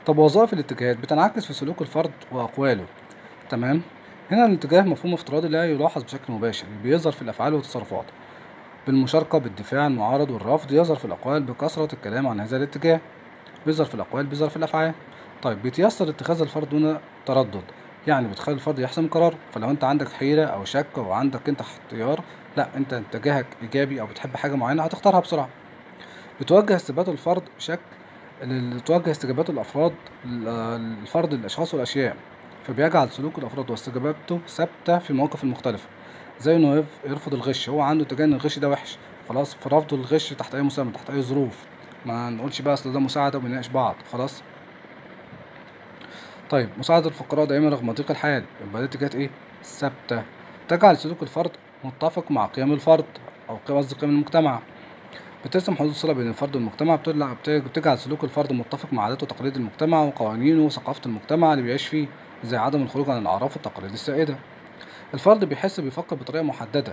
طب وظائف الاتجاهات بتنعكس في سلوك الفرد واقواله، تمام. هنا الاتجاه مفهوم افتراضي لا يلاحظ بشكل مباشر، بيظهر في الافعال والتصرفات بالمشاركة، بالدفاع، المعارض والرفض، يظهر في الاقوال بكثرة الكلام عن هذا الاتجاه، بيظهر في الاقوال، بيظهر في الافعال. طيب بيتيسر اتخاذ الفرد دون تردد، يعني بتخلي الفرد يحسم قرار. فلو انت عندك حيرة او شك او عندك انت اختيار، لا انت اتجاهك ايجابي او بتحب حاجة معينة هتختارها بسرعة. بتوجه استجابات الفرد بشكل بتوجه استجابات الافراد الفرد للاشخاص والاشياء، فبيجعل سلوك الافراد واستجاباته ثابتة في المواقف المختلفة. زي انه يرفض الغش، هو عنده اتجاه ان الغش ده وحش خلاص، فرفضه الغش تحت اي مسمى تحت اي ظروف، ما نقولش بقى اصل ده مساعدة وبنناقش بعض خلاص. طيب مساعدة الفقراء دائما رغم ضيق الحال، يبقى دي اتجاهات ايه؟ ثابتة. تجعل سلوك الفرد متفق مع قيم الفرد او قصدي قيم المجتمع. بترسم حدود الصلة بين الفرد والمجتمع، بتجعل سلوك الفرد متفق مع عادات وتقاليد المجتمع وقوانينه وثقافة المجتمع اللي بيعيش فيه، زي عدم الخروج عن الأعراف والتقاليد السائدة. الفرد بيحس بيفكر بطريقة محددة،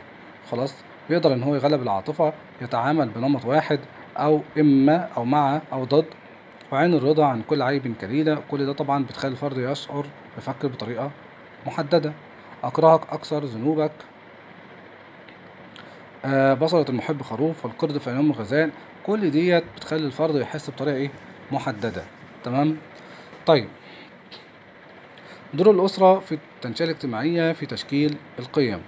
خلاص بيقدر إن هو يغلب العاطفة، يتعامل بنمط واحد أو إما أو مع أو ضد، وعين الرضا عن كل عيب كليلة. كل ده طبعا بتخلي الفرد يشعر بيفكر بطريقة محددة. أكرهك أكثر ذنوبك، بصلة المحب خروف، والقرد في عينهم غزال. كل ديت بتخلي الفرد يحس بطريقة ايه؟ محددة. تمام. طيب دور الأسرة في التنشئة الاجتماعية في تشكيل القيم.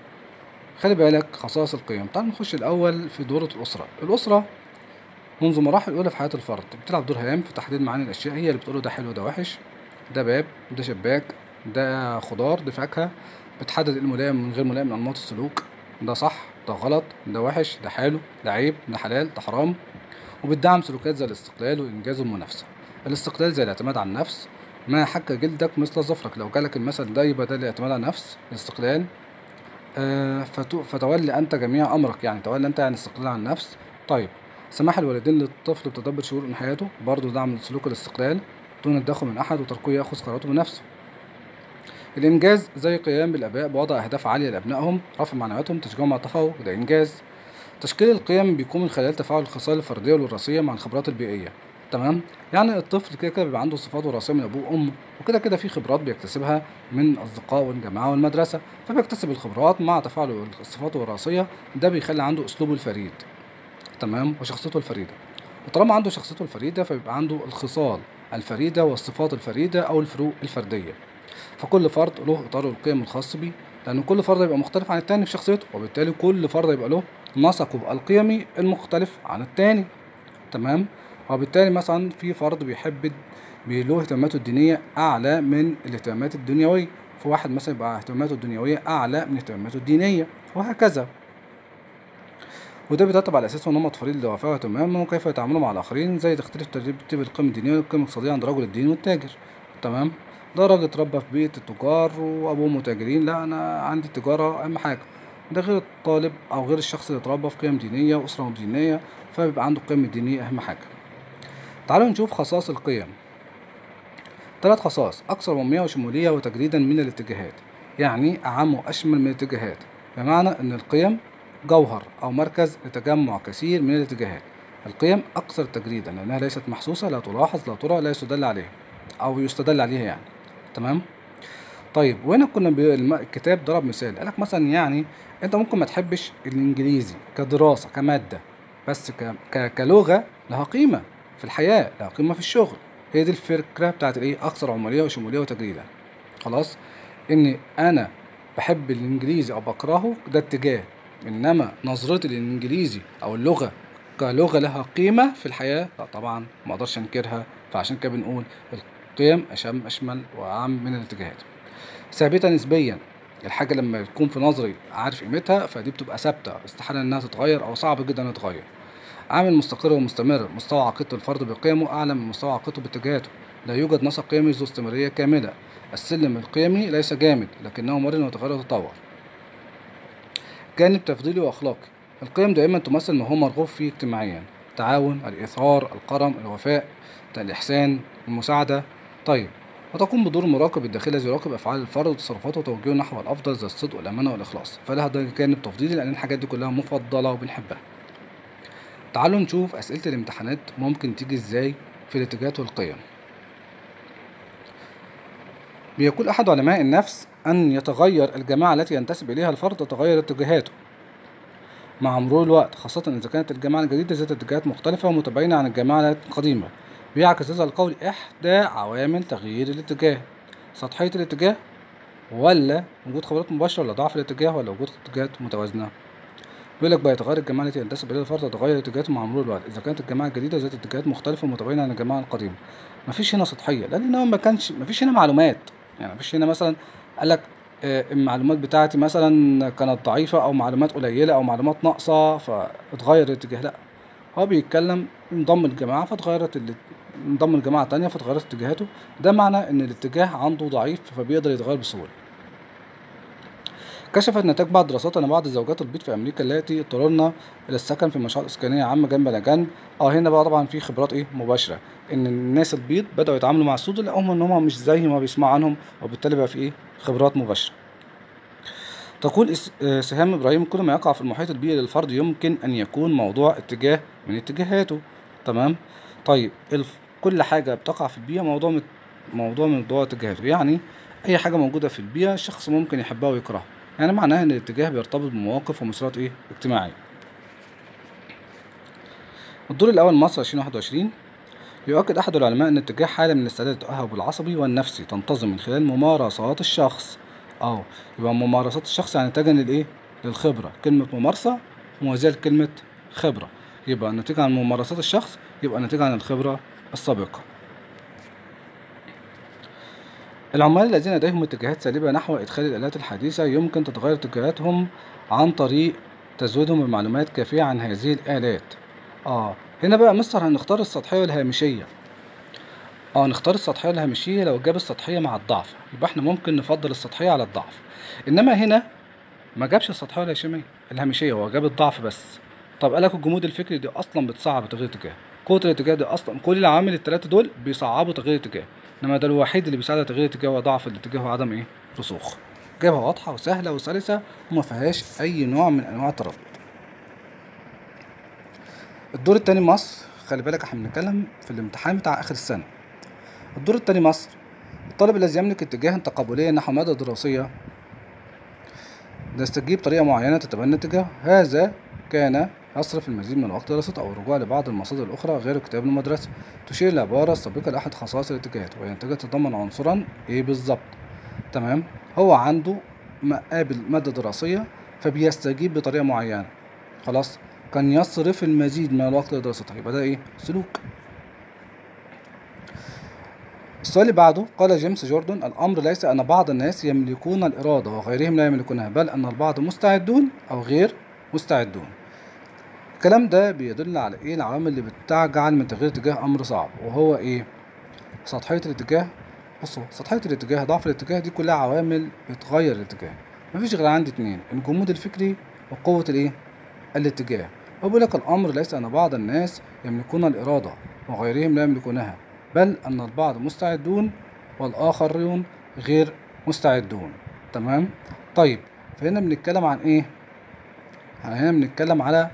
خلي بالك خصائص القيم. تعال نخش الأول في دورة الأسرة. الأسرة منذ مراحل الأولى في حياة الفرد بتلعب دور هام في تحديد معاني الأشياء، هي اللي بتقوله ده حلو ده وحش، ده باب ده شباك ده خضار ده فاكهة، بتحدد الملائم من غير ملائم من أنماط السلوك، ده صح ده غلط ده وحش ده حلو ده عيب ده حلال ده حرام. وبتدعم سلوكات زي الاستقلال والإنجاز والمنافسة. الاستقلال زي الاعتماد على النفس، ما حك جلدك مثل ظفرك، لو جالك المثل ده يبقى ده الاعتماد على النفس الاستقلال. فتولي أنت جميع أمرك، يعني تولي أنت يعني الاستقلال عن النفس. طيب سماح الوالدين للطفل بتدبر شؤون من حياته، برضه دعم سلوك الاستقلال دون التدخل من أحد وتركه يأخذ قراراته بنفسه. الإنجاز زي قيام الآباء بوضع أهداف عالية لأبنائهم، رفع معنوياتهم، تشجيعهم على التفوق، ده إنجاز. تشكيل القيم بيكون من خلال تفاعل الخصال الفردية والوراثية مع الخبرات البيئية. تمام، يعني الطفل كده كده بيبقى عنده صفات وراثية من أبوه وأمه، وكده كده في خبرات بيكتسبها من أصدقائه والجامعة والمدرسة، فبيكتسب الخبرات مع تفاعل الصفات الوراثية، ده بيخلي عنده أسلوبه الفريد. تمام، وشخصيته الفريدة. وطالما عنده شخصيته الفريدة فبيبقى عنده الخصال الفريدة والصفات الفريدة أو الفروق الفردية. فكل فرد له إطاره القيم الخاص بيه، لأن كل فرد يبقى مختلف عن التاني في شخصيته، وبالتالي كل فرد يبقى له نسقه القيمي المختلف عن التاني. تمام، وبالتالي مثلا في فرد بيحب له اهتماماته الدينية أعلى من الاهتمامات الدنيوية، في واحد مثلا يبقى اهتماماته الدنيوية أعلى من اهتماماته الدينية، وهكذا. وده بيترتب على أساسه نمط فريد لدوافعه واهتمامه وكيف يتعاملوا مع الآخرين، زي تختلف ترتيب القيم الدينية والقيم الاقتصادية عند رجل الدين والتاجر. تمام، ده راجل اتربى في بيت التجار وابوه متاجرين، لا انا عندي التجارة اهم حاجة. ده غير الطالب او غير الشخص اللي اتربى في قيم دينية واسره دينية، فبيبقى عنده القيم الدينية اهم حاجة. تعالوا نشوف خصائص القيم. 3 خصائص: اكثر عموميه وشموليه وتجريدا من الاتجاهات، يعني اعم واشمل من الاتجاهات، بمعنى ان القيم جوهر او مركز لتجمع كثير من الاتجاهات. القيم اكثر تجريدا لانها ليست محسوسة، لا تلاحظ، لا ترى، لا يستدل عليها او يستدل عليها يعني. تمام. طيب وهنا كنا الكتاب ضرب مثال، قالك مثلا يعني انت ممكن ما تحبش الانجليزي كدراسه كمادة، بس كلغة لها قيمة في الحياة، لها قيمة في الشغل. هي دي الفكرة بتاعت الايه؟ اكثر عملية وشموليه وتجريدا. خلاص، ان انا بحب الانجليزي او بكرهه ده اتجاه، انما نظرتي للانجليزي او اللغة كلغة لها قيمة في الحياة لا طبعا ما اقدرش انكرها. فعشان كده بنقول القيم أشمل وأعم من الاتجاهات. ثابتة نسبيا، الحاجة لما تكون في نظري عارف قيمتها فدي بتبقى ثابتة، استحالة إنها تتغير أو صعب جدا إنها تتغير. عامل مستقر ومستمر، مستوى عقيدة الفرد بقيمة أعلى من مستوى عقيدته باتجاهاته، لا يوجد نسق قيمي ذو استمرارية كاملة، السلم القيمي ليس جامد لكنه مرن ويتغير ويتطور. جانب تفضيلي وأخلاقي، القيم دائما تمثل ما هو مرغوب فيه اجتماعيا: التعاون، الإيثار، الكرم، الوفاء، الإحسان، المساعدة. طيب وتقوم بدور المراقب الداخلي الذي يراقب افعال الفرد وتصرفاته وتوجيهه نحو الافضل زي الصدق والامانة والاخلاص، فلها ده جانب تفضيلي لان الحاجات دي كلها مفضلة وبنحبها. تعالوا نشوف اسئلة الامتحانات ممكن تيجي ازاي في الاتجاهات والقيم. بيقول احد علماء النفس ان يتغير الجماعة التي ينتسب اليها الفرد تتغير اتجاهاته مع مرور الوقت، خاصة اذا كانت الجماعة الجديدة ذات اتجاهات مختلفة ومتباينه عن الجماعة القديمة. بيعكس هذا القول إحدى عوامل تغيير الاتجاه: سطحية الاتجاه، ولا وجود خبرات مباشرة، ولا ضعف الاتجاه، ولا وجود اتجاهات متوازنة. بيقول لك بقى يتغير الجماعة التي ينتسب إليها الفرد تتغير اتجاهاته مع مرور الوقت إذا كانت الجماعة الجديدة ذات اتجاهات مختلفة ومتباينة عن الجماعة القديمة. مفيش هنا سطحية لأن هو ما كانش، مفيش هنا معلومات، يعني مفيش هنا مثلا قال لك المعلومات بتاعتي مثلا كانت ضعيفة أو معلومات قليلة أو معلومات ناقصة فاتغير الاتجاه، لا هو بيتكلم انضم الجماعة فاتغيرت انضم لجماعة تانية فتغيرت اتجاهاته. ده معنى ان الاتجاه عنده ضعيف فبيقدر يتغير بسهولة. كشفت نتائج بعض الدراسات ان بعض الزوجات البيض في امريكا التي اضطررن الى السكن في مشروعات اسكانيه عامة جنب الى جنب. هنا بقى طبعا في خبرات ايه مباشرة، ان الناس البيض بداوا يتعاملوا مع السود لقوهم ان هم مش زي ما بيسمعوا عنهم، وبالتالي بقى في ايه خبرات مباشرة. تقول سهام ابراهيم كل ما يقع في المحيط البيئي للفرد يمكن ان يكون موضوع اتجاه من اتجاهاته. تمام. طيب كل حاجة بتقع في البيئة موضوع من موضوع اتجاهاته، يعني اي حاجة موجودة في البيئة الشخص ممكن يحبها ويكرهها، يعني معناها ان الاتجاه بيرتبط بمواقف ومسارات ايه اجتماعية. الدور الاول مصر 2021. يؤكد احد العلماء ان اتجاه حاله من الاستعداد للتاهب العصبي والنفسي تنتظم من خلال ممارسات الشخص. يبقى ممارسات الشخص يعني نتاجا للايه؟ للخبره. كلمة ممارسة موازية لكلمة خبره، يبقى نتيجة عن ممارسات الشخص يبقى نتيجة عن الخبرة السابقة. العمال الذين لديهم اتجاهات سالبة نحو إدخال الآلات الحديثة يمكن تتغير اتجاهاتهم عن طريق تزويدهم بمعلومات كافية عن هذه الآلات. هنا بقى مستر هنختار السطحية والهامشية. نختار السطحية والهامشية لو جاب السطحية مع الضعف، يبقى احنا ممكن نفضل السطحية على الضعف. إنما هنا ما جابش السطحية والهامشية، الهامشية هو جاب الضعف بس. طب قالك الجمود الفكري دي أصلا بتصعب تغيير الاتجاه، قوة الاتجاه دي أصلا، كل العوامل الثلاثة دول بيصعبوا تغيير الاتجاه، انما ده الوحيد اللي بيساعد على تغيير الاتجاه هو ضعف الاتجاه وعدم ايه رسوخ. جابها واضحة وسهلة وسلسه وما فيهاش اي نوع من انواع التردد. الدور الثاني مصر، خلي بالك احنا بنتكلم في الامتحان بتاع اخر السنة. الدور الثاني مصر، الطالب الذي يملك اتجاها تقابليا نحو مادة دراسية يستجيب طريقه معينة تتبنى اتجاه، هذا كان يصرف المزيد من الوقت دراسته أو الرجوع لبعض المصادر الأخرى غير الكتاب المدرسي. تشير العبارة السابقة لأحد خصائص الاتجاهات، وهي نتيجة تتضمن عنصرا إيه بالظبط؟ تمام، هو عنده مقابل مادة دراسية فبيستجيب بطريقة معينة، خلاص كان يصرف المزيد من الوقت لدراستها، يبقى ده إيه؟ سلوك. السؤال اللي بعده قال جيمس جوردون الأمر ليس أن بعض الناس يملكون الإرادة وغيرهم لا يملكونها، بل أن البعض مستعدون أو غير مستعدون. الكلام ده بيدل على ايه العوامل اللي بتجعل من تغيير اتجاه امر صعب، وهو ايه؟ سطحية الاتجاه. بصوا، سطحية الاتجاه، ضعف الاتجاه، دي كلها عوامل بتغير الاتجاه. مفيش غير عندي اتنين، الجمود الفكري وقوة الايه؟ الاتجاه. هو بيقول لك الامر ليس ان بعض الناس يملكون الارادة وغيرهم لا يملكونها، بل ان البعض مستعدون والاخرون غير مستعدون. تمام؟ طيب فهنا بنتكلم عن ايه؟ هنا بنتكلم على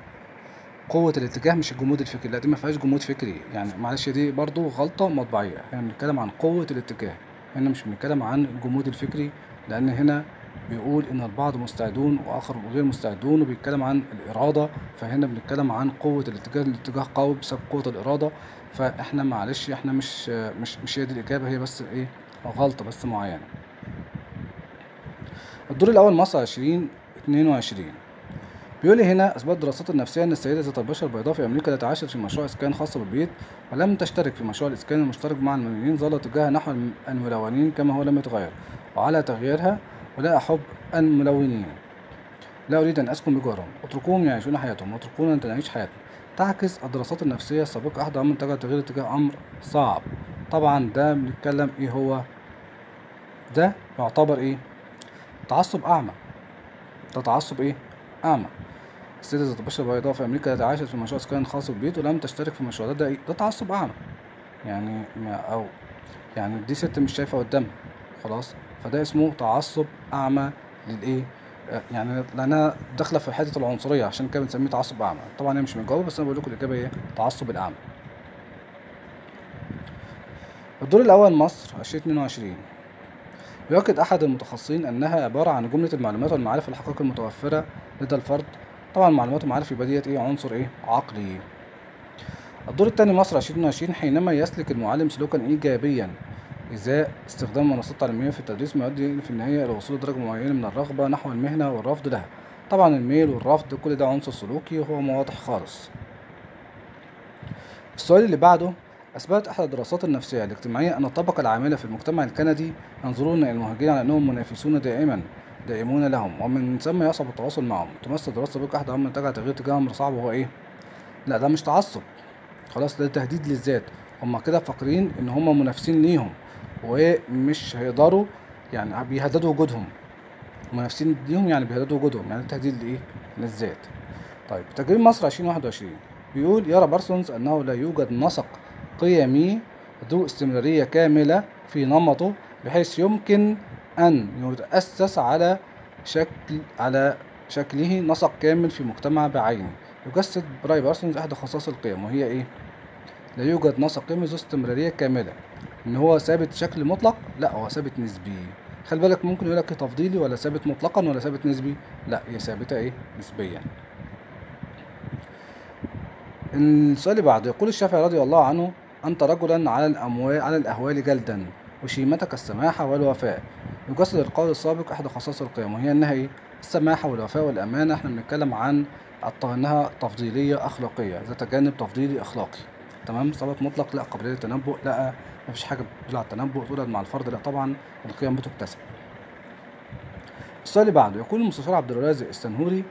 قوة الاتجاه مش الجمود الفكري، لا دي ما فيهاش جمود فكري، يعني معلش دي برضو غلطة مطبعية. هنا بنتكلم عن قوة الاتجاه، هنا مش بنتكلم عن الجمود الفكري، لأن هنا بيقول إن البعض مستعدون وآخر غير مستعدون، وبيتكلم عن الإرادة، فهنا بنتكلم عن قوة الاتجاه، الاتجاه قوي بسبب قوة الإرادة. فإحنا معلش إحنا مش مش مش هي دي الإجابة، هي بس إيه غلطة بس معينة. الدور الأول مصر 2022. بيقول لي هنا اثبت دراسات النفسية ان السيدة ذات البشرة البيضاء في امريكا التي عاشت في مشروع اسكان خاص بالبيت ولم تشترك في مشروع الاسكان المشترك مع الملونين ظل اتجاهها نحو الملونين كما هو لم يتغير، وعلى تغييرها ولا احب الملونين، لا اريد ان اسكن بجوارهم، اتركوهم يعيشون حياتهم واتركونا ان نعيش حياتنا. تعكس الدراسات النفسية السابقة احد عوامل تغيير اتجاه امر صعب. طبعا ده بنتكلم ايه هو؟ ده يعتبر ايه؟ تعصب اعمى. ده تعصب ايه؟ اعمى. السيدة ذات البشرة البيضاء في أمريكا التي عاشت في مشروع إسكان خاص بالبيت ولم تشترك في المشروع ده، ده تعصب أعمى. يعني ما أو يعني دي ست مش شايفة قدامها، خلاص، فده اسمه تعصب أعمى للإيه؟ يعني لأنها داخلة في حتة العنصرية، عشان كده بنسميه تعصب أعمى. طبعا هي مش مجاوبة، بس أنا بقول لكم الإجابة إيه؟ تعصب الأعمى. الدور الأول مصر 2022. يؤكد أحد المتخصصين أنها عبارة عن جملة المعلومات والمعارف والحقائق المتوفرة لدى الفرد. طبعا معلومات ومعارف يبقى ديت ايه؟ عنصر ايه؟ عقلي. الدور الثاني مصر 2022. حينما يسلك المعلم سلوكا ايجابيا ازاء استخدام المنصات التعليمية في التدريس ما يؤدي في النهاية الى وصول درجه معينة من الرغبة نحو المهنة والرفض لها. طبعا الميل والرفض كل ده عنصر سلوكي وهو واضح خالص. السؤال اللي بعده أثبتت إحدى الدراسات النفسية الاجتماعية أن الطبقة العاملة في المجتمع الكندي ينظرون إلى المهاجرين على أنهم منافسون دائمون لهم، ومن ثم يصعب التواصل معهم. تمثل دراسة سابقة أحد عوامل تجعل تغيير اتجاه أمر صعب وهو إيه؟ لا ده مش تعصب، خلاص ده تهديد للذات. هما كده فاكرين ان هما منافسين ليهم ومش هيقدروا، يعني بيهددوا وجودهم، منافسين ليهم يعني بيهددوا وجودهم، يعني تهديد لايه؟ للذات. طيب تجريب مصر 2021 بيقول يرى بارسونز انه لا يوجد نسق قيمي ذو استمرارية كاملة في نمطه بحيث يمكن ان يتأسس على شكله نسق كامل في مجتمع بعينه. يجسد رأي بارسونز احدى خصائص القيم وهي ايه؟ لا يوجد نسق قيمي ذو استمرارية كاملة، ان هو ثابت شكل مطلق، لا هو ثابت نسبي. خلي بالك ممكن يقول لك تفضيلي ولا ثابت مطلقا ولا ثابت نسبي، لا هي ثابتة ايه؟ نسبيا. السؤال اللي بعده يقول الشافعي رضي الله عنه: أنت رجلا على الأموال على الأهوال جلدا وشيمتك السماحة والوفاء. يجسد القول السابق أحد خصائص القيم وهي أنها إيه؟ السماحة والوفاء والأمانة. احنا بنتكلم عن أنها تفضيلية أخلاقية، ذات جانب تفضيلي أخلاقي. تمام. ثبات مطلق لا، قابلية للتنبؤ لا، مفيش حاجة بتدل على التنبؤ، تولد مع الفرد لا، طبعا القيم بتكتسب. السؤال اللي بعده يقول المستشار عبد الرازق السنهوري: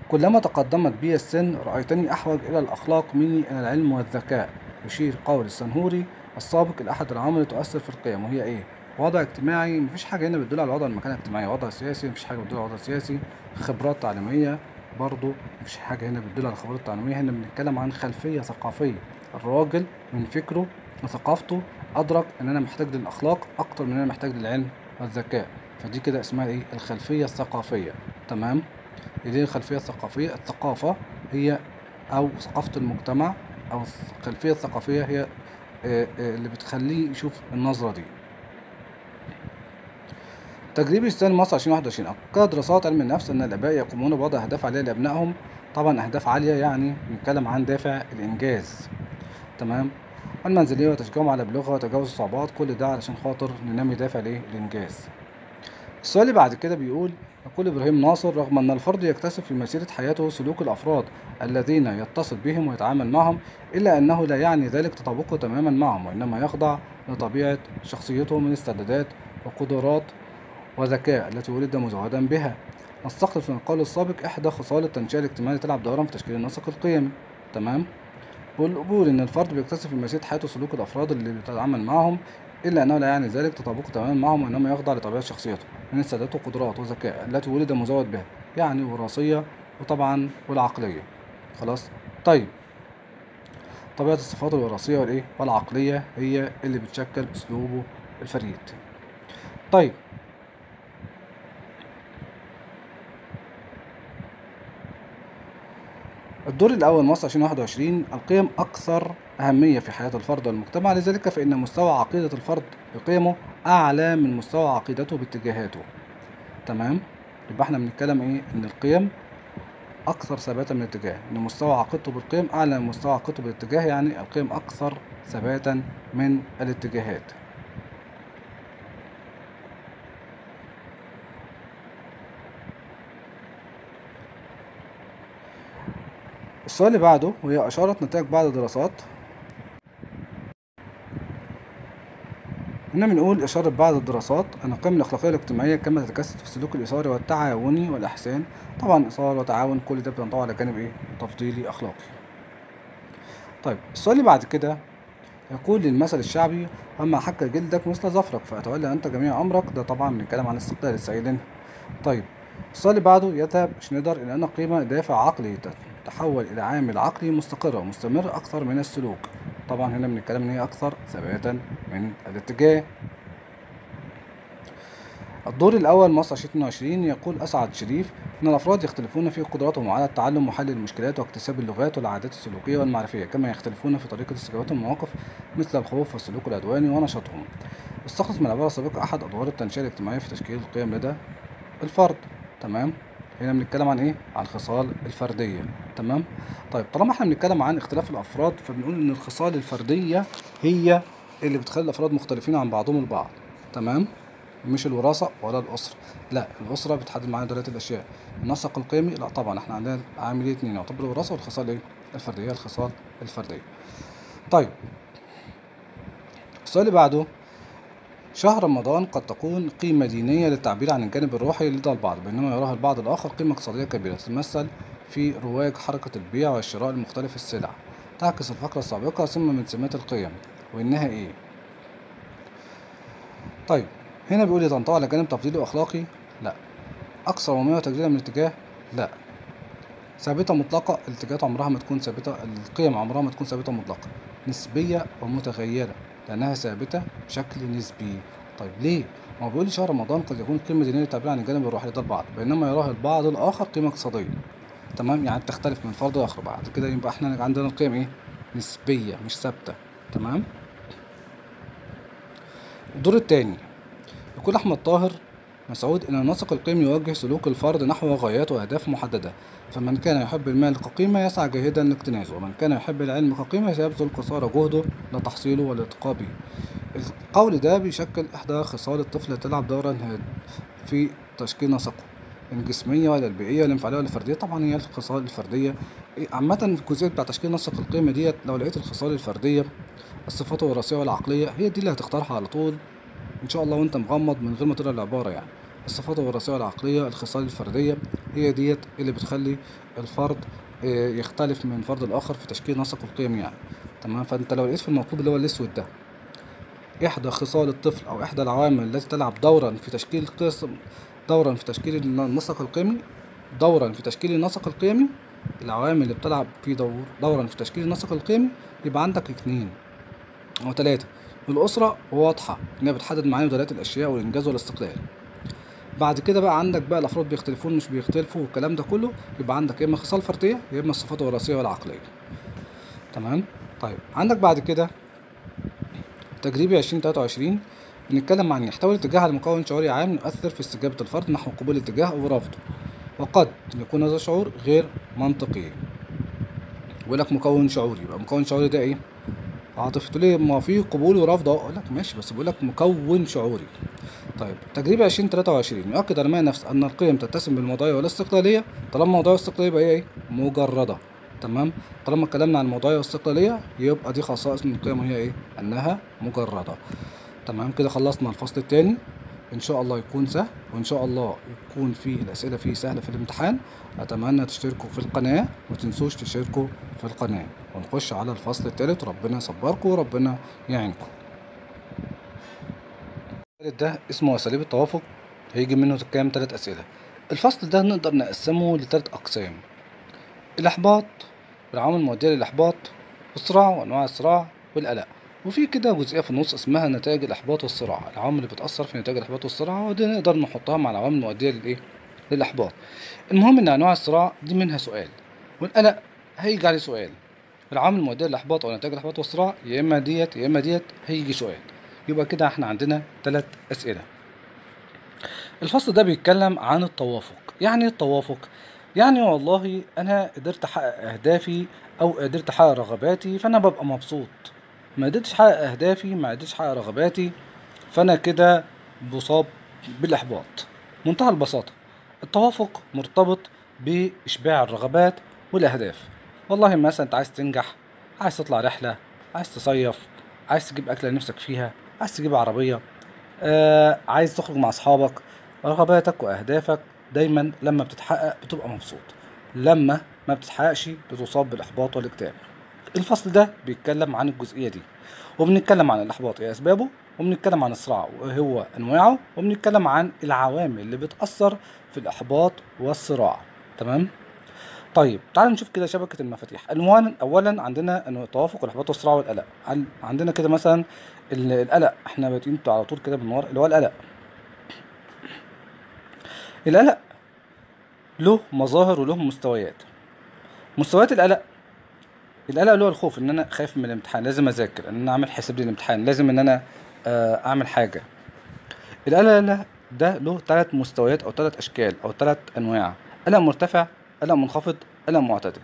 كلما تقدمت بي السن رأيتني أحوج إلى الأخلاق مني إلى العلم والذكاء. يشير قول السنهوري السابق إلى أحد العوامل اللي تؤثر في القيم وهي إيه؟ وضع اجتماعي، مفيش حاجة هنا بتدل على وضع المكانة الاجتماعية. وضع سياسي، مفيش حاجة بتدل على وضع سياسي. خبرات تعليمية، برضو مفيش حاجة هنا بتدل على الخبرات التعليمية. هنا بنتكلم عن خلفية ثقافية، الراجل من فكرة وثقافته أدرك إن أنا محتاج للأخلاق أكتر من إن أنا محتاج للعلم والذكاء، فدي كده اسمها إيه؟ الخلفية الثقافية. تمام. دي الخلفية الثقافية، الثقافة هي أو ثقافة المجتمع أو الخلفية الثقافية هي اللي بتخليه يشوف النظرة دي. تجريب السن مصر 2021 أكد دراسات علم النفس أن الآباء يقومون بوضع أهداف عالية لأبنائهم. طبعا أهداف عالية يعني بنتكلم عن دافع الإنجاز. تمام. المنزلية وتشجيعهم على بلوغها وتجاوز الصعوبات، كل ده علشان خاطر ننمي دافع الإيه؟ الإنجاز. السؤال اللي بعد كده بيقول: يقول إبراهيم ناصر: رغم أن الفرد يكتسب في مسيرة حياته سلوك الأفراد الذين يتصل بهم ويتعامل معهم، إلا أنه لا يعني ذلك تطابقه تماما معهم، وإنما يخضع لطبيعة شخصيته من استعدادات وقدرات وذكاء التي ولد مزودا بها. نستخلص من القول السابق إحدى خصال التنشئة الاجتماعية تلعب دورا في تشكيل النسق القيمي. تمام. بيقول إن الفرد بيكتسب في مسيرة حياته سلوك الأفراد اللي بيتعامل معهم، إلا أنه لا يعني ذلك تطابقه تماما معهم، وإنما يخضع لطبيعة شخصيته من استعدادات وقدرات وذكاء التي ولد مزود بها، يعني وراثية وطبعا والعقلية. خلاص. طيب طبيعة الصفات الوراثية والإيه؟ والعقلية هي اللي بتشكل أسلوبه الفريد. طيب الدور الأول مصر 2021 القيم أكثر أهمية في حياة الفرد والمجتمع، لذلك فإن مستوى عقيدة الفرد بقيمة أعلى من مستوى عقيدته باتجاهاته. تمام. يبقى احنا بنتكلم ايه؟ إن القيم أكثر ثباتا من الاتجاه، إن مستوى عقيدته بالقيم أعلى من مستوى عقيدته بالاتجاه، يعني القيم أكثر ثباتا من الاتجاهات. السؤال اللي بعده وهي أشارت نتائج بعض الدراسات. هنا بنقول أشارت بعض الدراسات أن القيم الأخلاقية الاجتماعية كما تتجسد في السلوك الإيثاري والتعاوني والإحسان. طبعا إيثار وتعاون كل ده بينطوي على جانب إيه؟ تفضيلي أخلاقي. طيب السؤال اللي بعد كده يقول للمثل الشعبي: أما حك جلدك مثل ظفرك فأتولى أنت جميع أمرك. ده طبعا بنتكلم عن استقلال السائلين. طيب السؤال اللي بعده يذهب شنيدر إلى أن القيمة دافع عقلي تتحول إلى عامل عقلي مستقر ومستمر أكثر من السلوك. طبعا هنا بنتكلم إن هي أكثر ثباتا من الاتجاه. الدور الأول مصر 2022 يقول أسعد شريف إن الأفراد يختلفون في قدراتهم على التعلم وحل المشكلات واكتساب اللغات والعادات السلوكية والمعرفية، كما يختلفون في طريقة استجابتهم للمواقف مثل الخوف والسلوك العدواني ونشاطهم. استخلص من العبارة السابقة أحد أدوار التنشئة الاجتماعية في تشكيل القيم لدى الفرد. تمام. هنا بنتكلم عن ايه؟ عن الخصال الفردية. تمام. طيب طالما احنا بنتكلم عن اختلاف الافراد فبنقول ان الخصال الفردية هي اللي بتخلي الافراد مختلفين عن بعضهم البعض. تمام. مش الوراثة ولا الاسرة، لا الاسرة بتحدد معانا دلوقتي الاشياء. النسق القيمي لا طبعا احنا عندنا عاملين اتنين، يعتبر الوراثة والخصال ايه؟ الفردية، الخصال الفردية. طيب السؤال اللي بعده: شهر رمضان قد تكون قيمة دينية للتعبير عن الجانب الروحي لدى البعض، بينما يراها البعض الآخر قيمة اقتصادية كبيرة تتمثل في رواج حركة البيع والشراء لمختلف السلع. تعكس الفقرة السابقة سمة من سمات القيم وانها ايه. طيب هنا بيقول لي تنطوي على جانب تفضيلي واخلاقي؟ لا. اكثر عموميه وتجريدا من الاتجاه؟ لا. ثابتة مطلقه؟ الاتجاهات عمرها ما تكون ثابتة، القيم عمرها ما تكون ثابتة مطلقه، نسبيه ومتغيره لانها ثابتة بشكل نسبي. طيب ليه؟ ما هو بيقول لي شهر رمضان قد يكون قيمة دينية تعبير عن الجانب الروحي لدى البعض، بينما يراه البعض الاخر قيمة اقتصادية. تمام، يعني بتختلف من فرد لاخر. بعد كده يبقى احنا عندنا القيم ايه؟ نسبيه مش ثابتة. تمام. الدور الثاني يقول احمد طاهر مسعود ان النسق القيمي يوجه سلوك الفرد نحو غايات واهداف محددة، فمن كان يحب المال كقيمه يسعى جاهدا لاكتنازه، ومن كان يحب العلم كقيمه سيبذل قصارى جهده لتحصيله والارتقاء به. القول ده بيشكل احدى خصال الطفل تلعب دورا في تشكيل نسقه، الجسمية ولا البيئية ولا الانفعاليه ولا الفردية. طبعا هي الخصال الفردية عامة في الجزئية بتاع تشكيل نسق القيمة ديت، لو لقيت الخصال الفردية الصفات الوراثية والعقلية هي دي اللي هتختارها على طول ان شاء الله وانت مغمض من غير ما تقرا العبارة. يعني الصفات الوراثية والعقلية، الخصال الفردية هي ديت اللي بتخلي الفرد يختلف من فرد الاخر في تشكيل نسق القيم يعني. تمام، فانت لو لقيت في المطلوب اللي هو الاسود ده احدى خصال الطفل او احدى العوامل التي تلعب دورا في تشكيل قسم، دورا في تشكيل النسق القيمي، دورا في تشكيل النسق القيمي، العوامل اللي بتلعب في دورا في تشكيل النسق القيمي، يبقى عندك 2 أو 3. الأسرة واضحة إنها بتحدد معاني ودلالات الأشياء والإنجاز والاستقلال. بعد كده بقى عندك بقى الأفراد بيختلفون مش بيختلفوا والكلام ده كله، يبقى عندك يا إما خصال فردية يا إما الصفات الوراثية والعقلية. تمام؟ طيب عندك بعد كده تجريبي 2023 بنتكلم عن يحتوي الاتجاه على مكون شعوري عام يؤثر في استجابة الفرد نحو قبول الاتجاه أو رفضه، وقد يكون هذا الشعور غير منطقي. بيقول لك مكون شعوري، يبقى مكون شعوري ده إيه؟ عاطفته ليه؟ ما في قبول ورفض، اقول لك ماشي، بس بقول لك مكون شعوري. طيب تجربه 2023 يؤكد علماء النفس ان القيم تتسم بالموضوعيه والاستقلاليه. طالما موضوعية واستقلاليه يبقى هي ايه؟ مجرده. تمام، طالما اتكلمنا عن الموضوعية والاستقلاليه يبقى دي خصائص من القيم وهي ايه؟ انها مجرده. تمام كده خلصنا الفصل الثاني، ان شاء الله يكون سهل، وان شاء الله يكون فيه الاسئلة فيه سهلة في الامتحان. اتمنى تشتركوا في القناة، وما تنسوش تشتركوا في القناة، ونخش على الفصل الثالث. ربنا يصبركم وربنا يعينكم. الثالث ده اسمه اساليب التوافق، هيجي منه كام؟ 3 اسئلة. الفصل ده نقدر نقسمه ل3 اقسام: الاحباط والعوامل المؤدية للاحباط، والصراع وانواع الصراع، والقلق. وفي كده جزئية في النص اسمها نتائج الاحباط والصراع، العوامل اللي بتاثر في نتائج الاحباط والصراع، ودي نقدر نحطها مع العوامل المؤدية للايه؟ للاحباط. المهم ان انواع الصراع دي منها سؤال، والقلق هيجي عليه سؤال. العوامل المؤدية للاحباط او نتائج الاحباط والصراع يا اما ديت يا اما ديت هيجي سؤال. يبقى كده احنا عندنا 3 اسئلة. الفصل ده بيتكلم عن التوافق. يعني التوافق يعني والله انا قدرت احقق اهدافي او قدرت احقق رغباتي فانا ببقى مبسوط، ما قدرتش احقق اهدافي ما قدرتش احقق رغباتي فانا كده بصاب بالاحباط. منتهى البساطة التوافق مرتبط باشباع الرغبات والاهداف. والله مثلا انت عايز تنجح، عايز تطلع رحله، عايز تصيف، عايز تجيب اكله نفسك فيها، عايز تجيب عربية، عايز تخرج مع اصحابك. رغباتك واهدافك دايما لما بتتحقق بتبقى مبسوط، لما ما بتتحققش بتصاب بالاحباط والاكتئاب. الفصل ده بيتكلم عن الجزئية دي، وبنتكلم عن الاحباط ايه اسبابه، وبنتكلم عن الصراع وهو انواعه، وبنتكلم عن العوامل اللي بتاثر في الاحباط والصراع. تمام؟ طيب تعالوا نشوف كده شبكة المفاتيح. اولا عندنا انه التوافق والاحباط والصراع والقلق. عندنا كده مثلا القلق، احنا بادئين على طول كده بالنار اللي هو القلق. القلق له مظاهر وله مستويات. مستويات القلق، القلق اللي هو الخوف، ان انا خايف من الامتحان، لازم اذاكر، ان انا اعمل حساب للامتحان، لازم ان انا اعمل حاجة. القلق ده له 3 مستويات او 3 اشكال او 3 انواع: قلق مرتفع، قلق منخفض، قلق معتدل.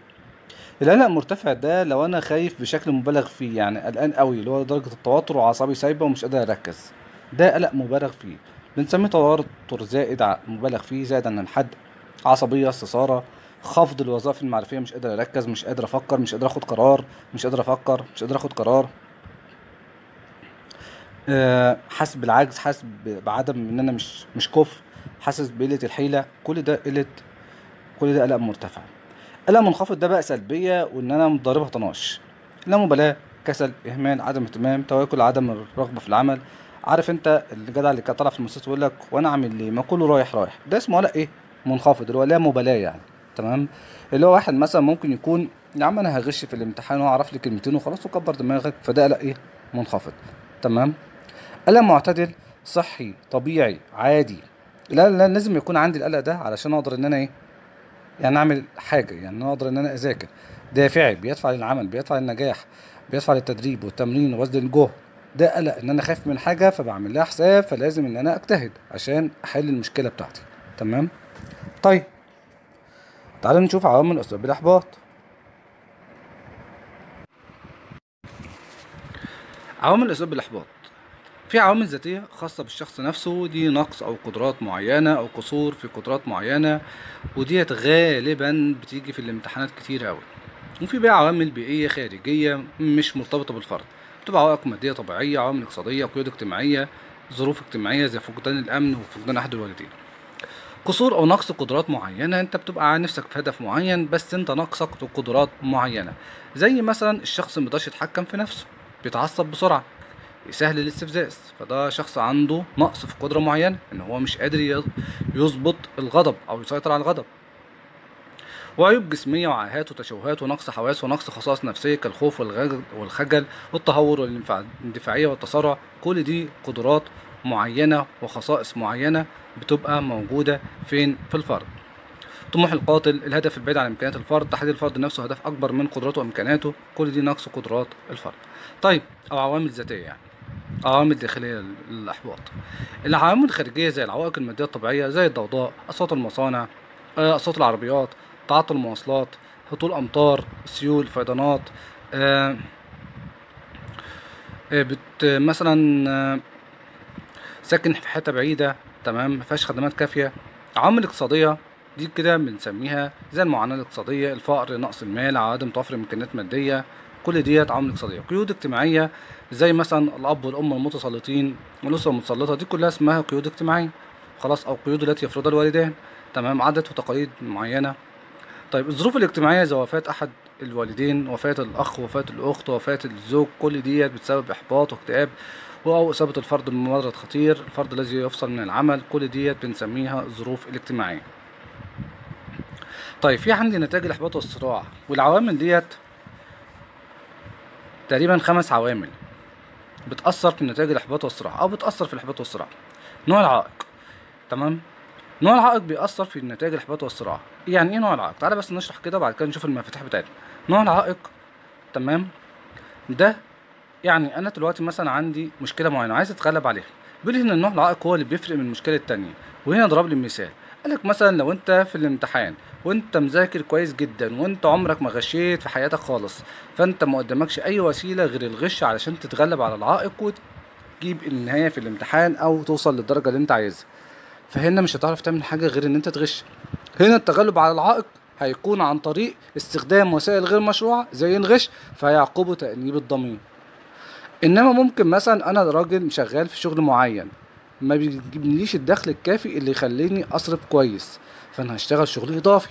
القلق المرتفع ده لو انا خايف بشكل مبالغ فيه، يعني قلقان قوي اللي هو درجه التوتر وعصبي سايبه ومش قادر اركز، ده قلق مبالغ فيه، بنسميه توتر زائد مبالغ فيه، زائد عن الحد، عصبية، استثاره، خفض الوظائف المعرفيه، مش قادر اركز، مش قادر افكر، مش قادر اخد قرار، مش قادر افكر، مش قادر اخد قرار، حاسس بالعجز، حاسس بعدم ان انا مش كفء، حاسس بقلة الحيلة، كل ده قلة، كل ده قلق مرتفع. قلق منخفض ده بقى سلبية وان انا مضاربها طناش، لا مبالاة، كسل، اهمال، عدم اهتمام، تواكل، عدم الرغبة في العمل. عارف انت الجدع اللي كان طالع في المسلسل يقول لك وانا اعمل ليه، ما كله رايح رايح، ده اسمه قلق ايه؟ منخفض، اللي هو لا مبالاة يعني. تمام. اللي هو واحد مثلا ممكن يكون يا عم انا هغش في الامتحان واعرف لي كلمتين وخلاص وكبر دماغك، فده قلق ايه؟ منخفض. تمام. قلق معتدل، صحي، طبيعي، عادي. لا لا، لازم يكون عندي القلق ده علشان اقدر ان انا ايه، يعني اعمل حاجة، يعني اقدر ان انا اذاكر. دافعي، بيدفع للعمل، بيدفع للنجاح، بيدفع للتدريب والتمرين وبذل الجهد. ده قلق ان انا خايف من حاجة فبعمل لها حساب، فلازم ان انا اجتهد عشان احل المشكلة بتاعتي. تمام. طيب تعالوا نشوف عوامل اسباب الاحباط. عوامل اسباب الاحباط، في عوامل ذاتية خاصة بالشخص نفسه، دي نقص او قدرات معينة او قصور في قدرات معينة، وديت غالبا بتيجي في الامتحانات كتير قوي. وفي بقى عوامل بيئية خارجية مش مرتبطة بالفرد، بتبقى عوائق مادية طبيعية، عوامل اقتصادية، قيود اجتماعية، ظروف اجتماعية زي فقدان الامن وفقدان احد الوالدين. قصور او نقص قدرات معينة، انت بتبقى نفسك في هدف معين بس انت ناقصك قدرات معينة، زي مثلا الشخص ما بيقدرش يتحكم في نفسه، بيتعصب بسرعة، سهل الاستفزاز، فده شخص عنده نقص في قدرة معينة ان هو مش قادر يظبط الغضب او يسيطر على الغضب. وعيوب جسمية وعاهات وتشوهات ونقص حواس ونقص خصائص نفسية كالخوف والخجل والتهور والاندفاعية والتسارع، كل دي قدرات معينة وخصائص معينة بتبقى موجودة فين؟ في الفرد. طموح القاتل، الهدف البعيد عن امكانيات الفرد، تحديد الفرد نفسه هدف اكبر من قدراته وامكاناته، كل دي نقص قدرات الفرد. طيب او عوامل ذاتية يعني عوامل داخلية للاحباط. العوامل الخارجية زي العوائق المادية الطبيعية زي الضوضاء، اصوات المصانع، اصوات العربيات، تعطل المواصلات، هطول امطار، سيول، فيضانات، مثلا ساكن في حتة بعيدة، تمام، مفيهاش خدمات كافيه. عوامل اقتصادية دي كده بنسميها زي المعاناة الاقتصادية، الفقر، نقص المال، عدم توفر امكانيات مادية، كل ديت عوامل اقتصادية. قيود اجتماعية زي مثلا الاب والام المتسلطين والاسرة المتسلطه، دي كلها اسمها قيود اجتماعية خلاص، او قيود التي يفرضها الوالدان، تمام، عادات وتقاليد معينة. طيب الظروف الاجتماعية زي وفاه احد الوالدين، وفاه الاخ، وفاه الاخت، وفاه الزوج، كل ديت بتسبب احباط واكتئاب، او اصابه الفرد بمرض خطير، الفرد الذي يفصل من العمل، كل ديت بنسميها الظروف الاجتماعية. طيب في عندي نتائج الاحباط والصراع، والعوامل ديت تقريبا 5 عوامل بتأثر في نتائج الاحباط والصراع او بتأثر في الاحباط والصراع. نوع العائق، تمام، نوع العائق بيأثر في نتائج الاحباط والصراع. يعني ايه نوع العائق؟ تعالى بس نشرح كده وبعد كده نشوف المفاتيح بتاعتنا. نوع العائق، تمام، ده يعني انا دلوقتي مثلا عندي مشكلة معينة عايز اتغلب عليها، بيقول لي ان النوع العائق هو اللي بيفرق من المشكلة التانية. وهنا ضرب لي مثال، قالك مثلا لو انت في الامتحان وانت مذاكر كويس جدا وانت عمرك ما غشيت في حياتك خالص، فانت ما قدامكش اي وسيلة غير الغش علشان تتغلب على العائق وتجيب النهاية في الامتحان او توصل للدرجة اللي انت عايزها، فهنا مش هتعرف تعمل حاجة غير ان انت تغش. هنا التغلب على العائق هيكون عن طريق استخدام وسائل غير مشروعه زي الغش، فهيعقبه تأنيب الضمير. انما ممكن مثلا انا راجل شغال في شغل معين ما بيجيبليش الدخل الكافي اللي يخليني اصرف كويس، فانا هشتغل شغل اضافي،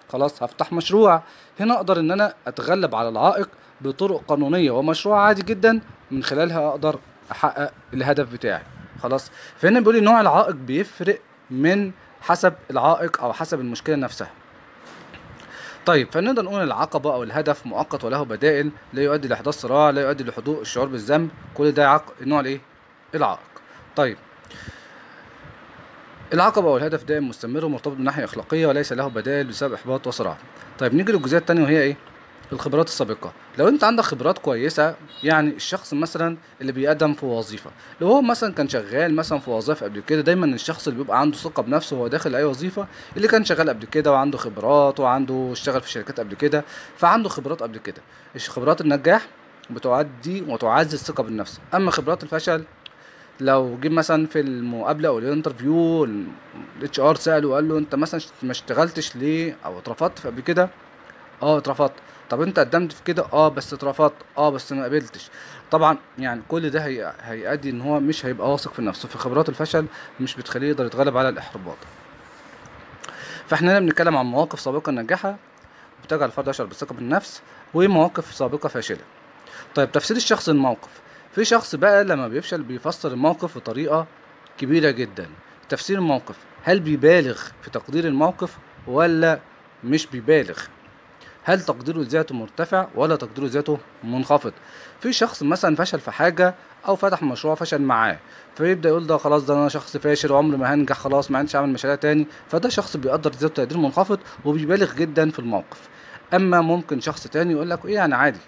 خلاص هفتح مشروع. هنا اقدر ان انا اتغلب على العائق بطرق قانونية ومشروع عادي جدا من خلالها اقدر احقق الهدف بتاعي، خلاص. فهنا بيقول لي نوع العائق بيفرق من حسب العائق او حسب المشكلة نفسها. طيب فنقدر نقول العقبة او الهدف مؤقت وله بدائل، لا يؤدي لاحداث صراع، لا يؤدي لحدوث الشعور بالذنب، كل ده نوع الايه؟ العائق. طيب العقبة أو الهدف دائم مستمر ومرتبط بناحية أخلاقية وليس له بدائل بسبب إحباط وصراع. طيب نيجي للجزئية التانية وهي إيه؟ الخبرات السابقة. لو أنت عندك خبرات كويسة، يعني الشخص مثلا اللي بيقدم في وظيفة، لو هو مثلا كان شغال مثلا في وظائف قبل كده، دايما الشخص اللي بيبقى عنده ثقة بنفسه وهو داخل أي وظيفة، اللي كان شغال قبل كده وعنده خبرات وعنده اشتغل في شركات قبل كده، فعنده خبرات قبل كده. خبرات النجاح بتعدي وتعزز الثقة بالنفس، أما خبرات الفشل لو جيت مثلا في المقابلة او ال interview ال HR ساله وقال له انت مثلا ما اشتغلتش ليه او اترفضت في قبل كده، اترفضت، طب انت قدمت في كده، بس اترفضت، بس ما قبلتش. طبعا يعني كل ده هيؤدي ان هو مش هيبقى واثق في نفسه، في خبرات الفشل مش بتخليه يقدر يتغلب على الاحباط. فاحنا هنا بنتكلم عن مواقف سابقه ناجحة بتجعل الفرد يشعر بالثقة بالنفس، ومواقف سابقه فاشلة. طيب تفسير الشخص الموقف. في شخص بقى لما بيفشل بيفسر الموقف بطريقة كبيرة جدا. تفسير الموقف، هل بيبالغ في تقدير الموقف ولا مش بيبالغ؟ هل تقديره لذاته مرتفع ولا تقديره لذاته منخفض؟ في شخص مثلا فشل في حاجة او فتح مشروع فشل معاه، فيبدأ يقول ده خلاص ده انا شخص فاشل وعمري ما هنجح، خلاص ما عنديش اعمل مشاريع تاني. فده شخص بيقدر ذاته تقدير منخفض وبيبالغ جدا في الموقف. اما ممكن شخص تاني يقول لك ايه يعني عادي،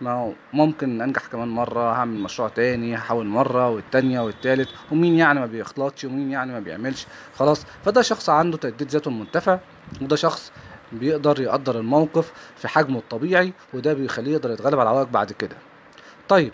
ما هو ممكن انجح كمان مرة، هعمل مشروع تاني، هحاول مرة والتانية والتالت، ومين يعني ما بيغلطش ومين يعني ما بيعملش، خلاص. فده شخص عنده تقدير ذاته المرتفع، وده شخص بيقدر يقدر الموقف في حجمه الطبيعي، وده بيخليه يقدر يتغلب على العوائق بعد كده. طيب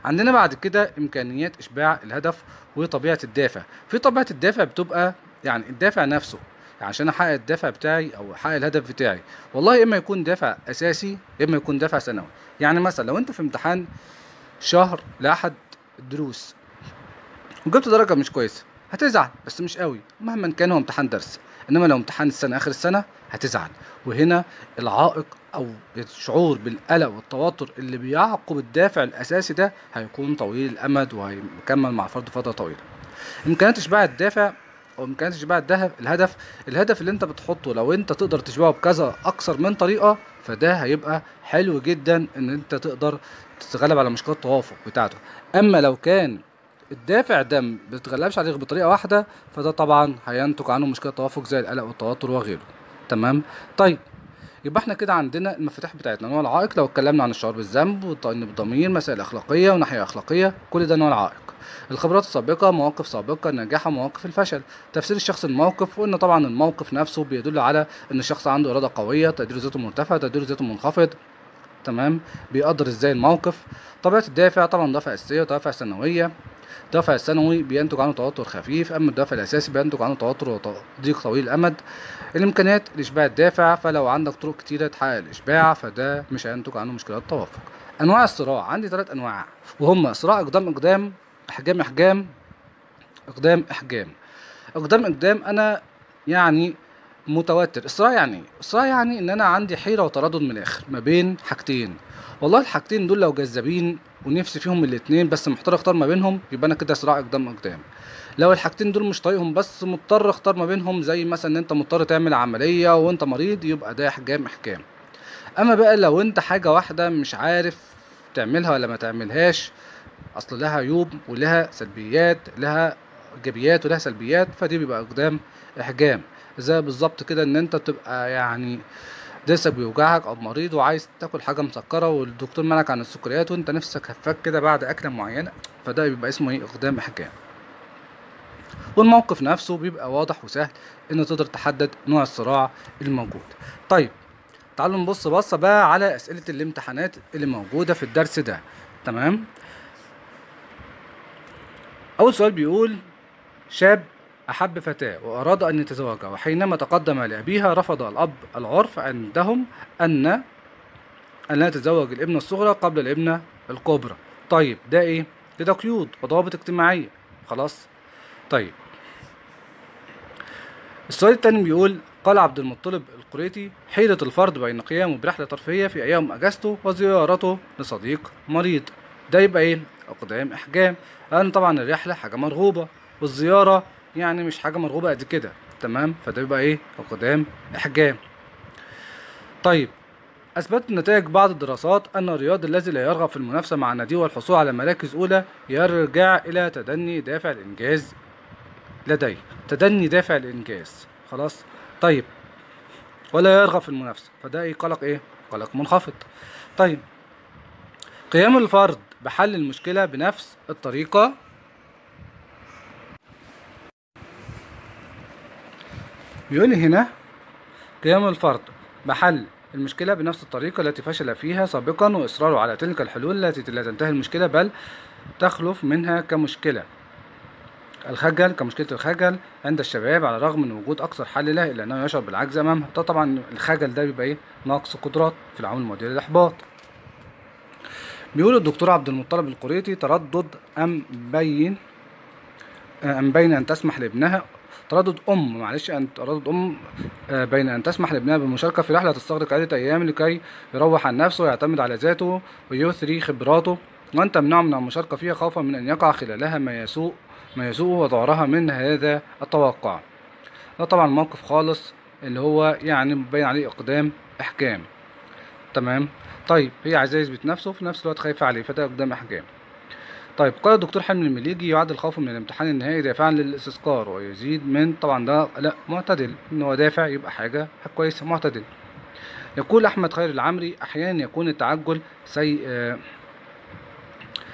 عندنا بعد كده امكانيات اشباع الهدف وطبيعة الدافع. في طبيعة الدافع بتبقى يعني الدافع نفسه، يعني عشان احقق الدافع بتاعي او احقق الهدف بتاعي، والله اما يكون دافع اساسي اما يكون دافع ثانوي. يعني مثلا لو انت في امتحان شهر لاحد الدروس وجبت درجة مش كويسة، هتزعل بس مش قوي مهما كان هو امتحان درس. انما لو امتحان السنة اخر السنة هتزعل، وهنا العائق او الشعور بالقلق والتوتر اللي بيعقب الدافع الاساسي ده هيكون طويل الامد وهيكمل مع الفرد فترة طويلة. امكانيات اشباع الدافع او امكانيات اشباع الهدف، الهدف اللي انت بتحطه لو انت تقدر تشبعه بكذا اكثر من طريقه، فده هيبقى حلو جدا ان انت تقدر تتغلب على مشكلات التوافق بتاعته. اما لو كان الدافع ده ما بتتغلبش عليه بطريقة واحدة، فده طبعا هينتج عنه مشكلة توافق زي القلق والتوتر وغيره. تمام. طيب يبقى احنا كده عندنا المفاتيح بتاعتنا، نوع العائق لو اتكلمنا عن الشعور بالذنب والتأنيب بالضمير، مسائل اخلاقية وناحية اخلاقية، كل ده نوع العائق. الخبرات السابقة، مواقف سابقه ناجحة، مواقف الفشل، تفسير الشخص الموقف، وان طبعا الموقف نفسه بيدل على ان الشخص عنده اراده قوية، تقدير ذاته مرتفع، تقدير ذاته منخفض. تمام، بيقدر ازاي الموقف. طبيعة الدافع طبعا دافع اساسية ودوافع ثانوية. الدافع الثانوي بينتج عنه توتر خفيف، اما الدافع الاساسي بينتج عنه توتر وضيق طويل الامد. الامكانيات لاشباع الدافع، فلو عندك طرق كتيرة تحقق الاشباع فده مش هينتج عنه مشكلات توافق. انواع الصراع عندي 3 انواع، وهم صراع اقدام اقدام، احجام احجام، اقدام احجام. اقدام اقدام انا يعني متوتر. الصراع يعني ايه؟ الصراع يعني ان انا عندي حيره وتردد من الاخر ما بين حاجتين، والله الحاجتين دول لو جذابين ونفسي فيهم الاتنين بس محتار اختار ما بينهم، يبقى انا كده صراع اقدام اقدام. لو الحاجتين دول مش طايقهم بس مضطر اختار ما بينهم، زي مثلا ان انت مضطر تعمل عملية وانت مريض، يبقى ده احجام احجام. اما بقى لو انت حاجة واحدة مش عارف تعملها ولا ما تعملهاش، اصل لها عيوب ولها سلبيات، لها ايجابيات ولها سلبيات، فدي بيبقى اقدام احجام. زي بالظبط كده ان انت تبقى يعني ضرسك بيوجعك او مريض وعايز تاكل حاجة مسكره والدكتور منعك عن السكريات وانت نفسك هفاك كده بعد اكله معينة، فده بيبقى اسمه ايه؟ اقدام احجام. والموقف نفسه بيبقى واضح وسهل ان تقدر تحدد نوع الصراع الموجود. طيب تعالوا نبص بصة بقى على اسئلة الامتحانات اللي موجودة في الدرس ده. تمام. اول سؤال بيقول شاب أحب فتاة وأراد أن يتزوجها، وحينما تقدم لأبيها رفض الأب العرف عندهم أن لا يتزوج الابنة الصغرى قبل الابنة الكبرى. طيب ده إيه؟ ده قيود وضوابط اجتماعية. خلاص. طيب السؤال الثاني بيقول قال عبد المطلب القريتي حيرة الفرد بين قيامه برحلة ترفيهية في أيام أجازته وزيارته لصديق مريض. ده يبقى إيه؟ أقدام إحجام، لأن طبعا الرحلة حاجة مرغوبة والزيارة يعني مش حاجة مرغوبة قد كده. تمام، فده يبقى ايه؟ اقدام احجام. طيب اثبتت نتائج بعض الدراسات ان الرياضي الذي لا يرغب في المنافسة مع ناديه والحصول على مراكز اولى يرجع الى تدني دافع الانجاز لديه. تدني دافع الانجاز. خلاص. طيب ولا يرغب في المنافسة، فده ايه؟ قلق ايه؟ قلق منخفض. طيب قيام الفرد بحل المشكلة بنفس الطريقة. بيقول هنا قيام الفرد بحل المشكلة بنفس الطريقة التي فشل فيها سابقا وإصراره على تلك الحلول التي لا تنتهي المشكلة بل تخلف منها كمشكلة الخجل، كمشكلة الخجل عند الشباب على الرغم من وجود أكثر حل لها إلا أنه يشعر بالعجز أمامها. ده طبعا الخجل ده بيبقى إيه؟ نقص قدرات في العوامل المؤدية للإحباط. بيقول الدكتور عبد المطلب القريتي تردد أم بين أن تسمح لابنها تردد أم، معلش، أن تردد أم بين أن تسمح لابنها بالمشاركة في رحلة تستغرق عدة أيام لكي يروح عن نفسه ويعتمد على ذاته ويثري خبراته، وأن تمنعه من المشاركة فيها خوفا من أن يقع خلالها ما يسوء وذعرها من هذا التوقع. ده طبعا موقف خالص اللي هو يعني مبين عليه إقدام إحكام. تمام. طيب هي عايزاه يثبت نفسه وفي نفس الوقت خايفة عليه، فده إقدام إحكام. طيب قال الدكتور حلمي المليجي يعد الخوف من الامتحان النهائي دافعا للاستذكار ويزيد من، طبعا ده لا معتدل، ان هو دافع يبقى حاجة كويسة معتدل. يقول أحمد خير العمري أحيانا يكون التعجل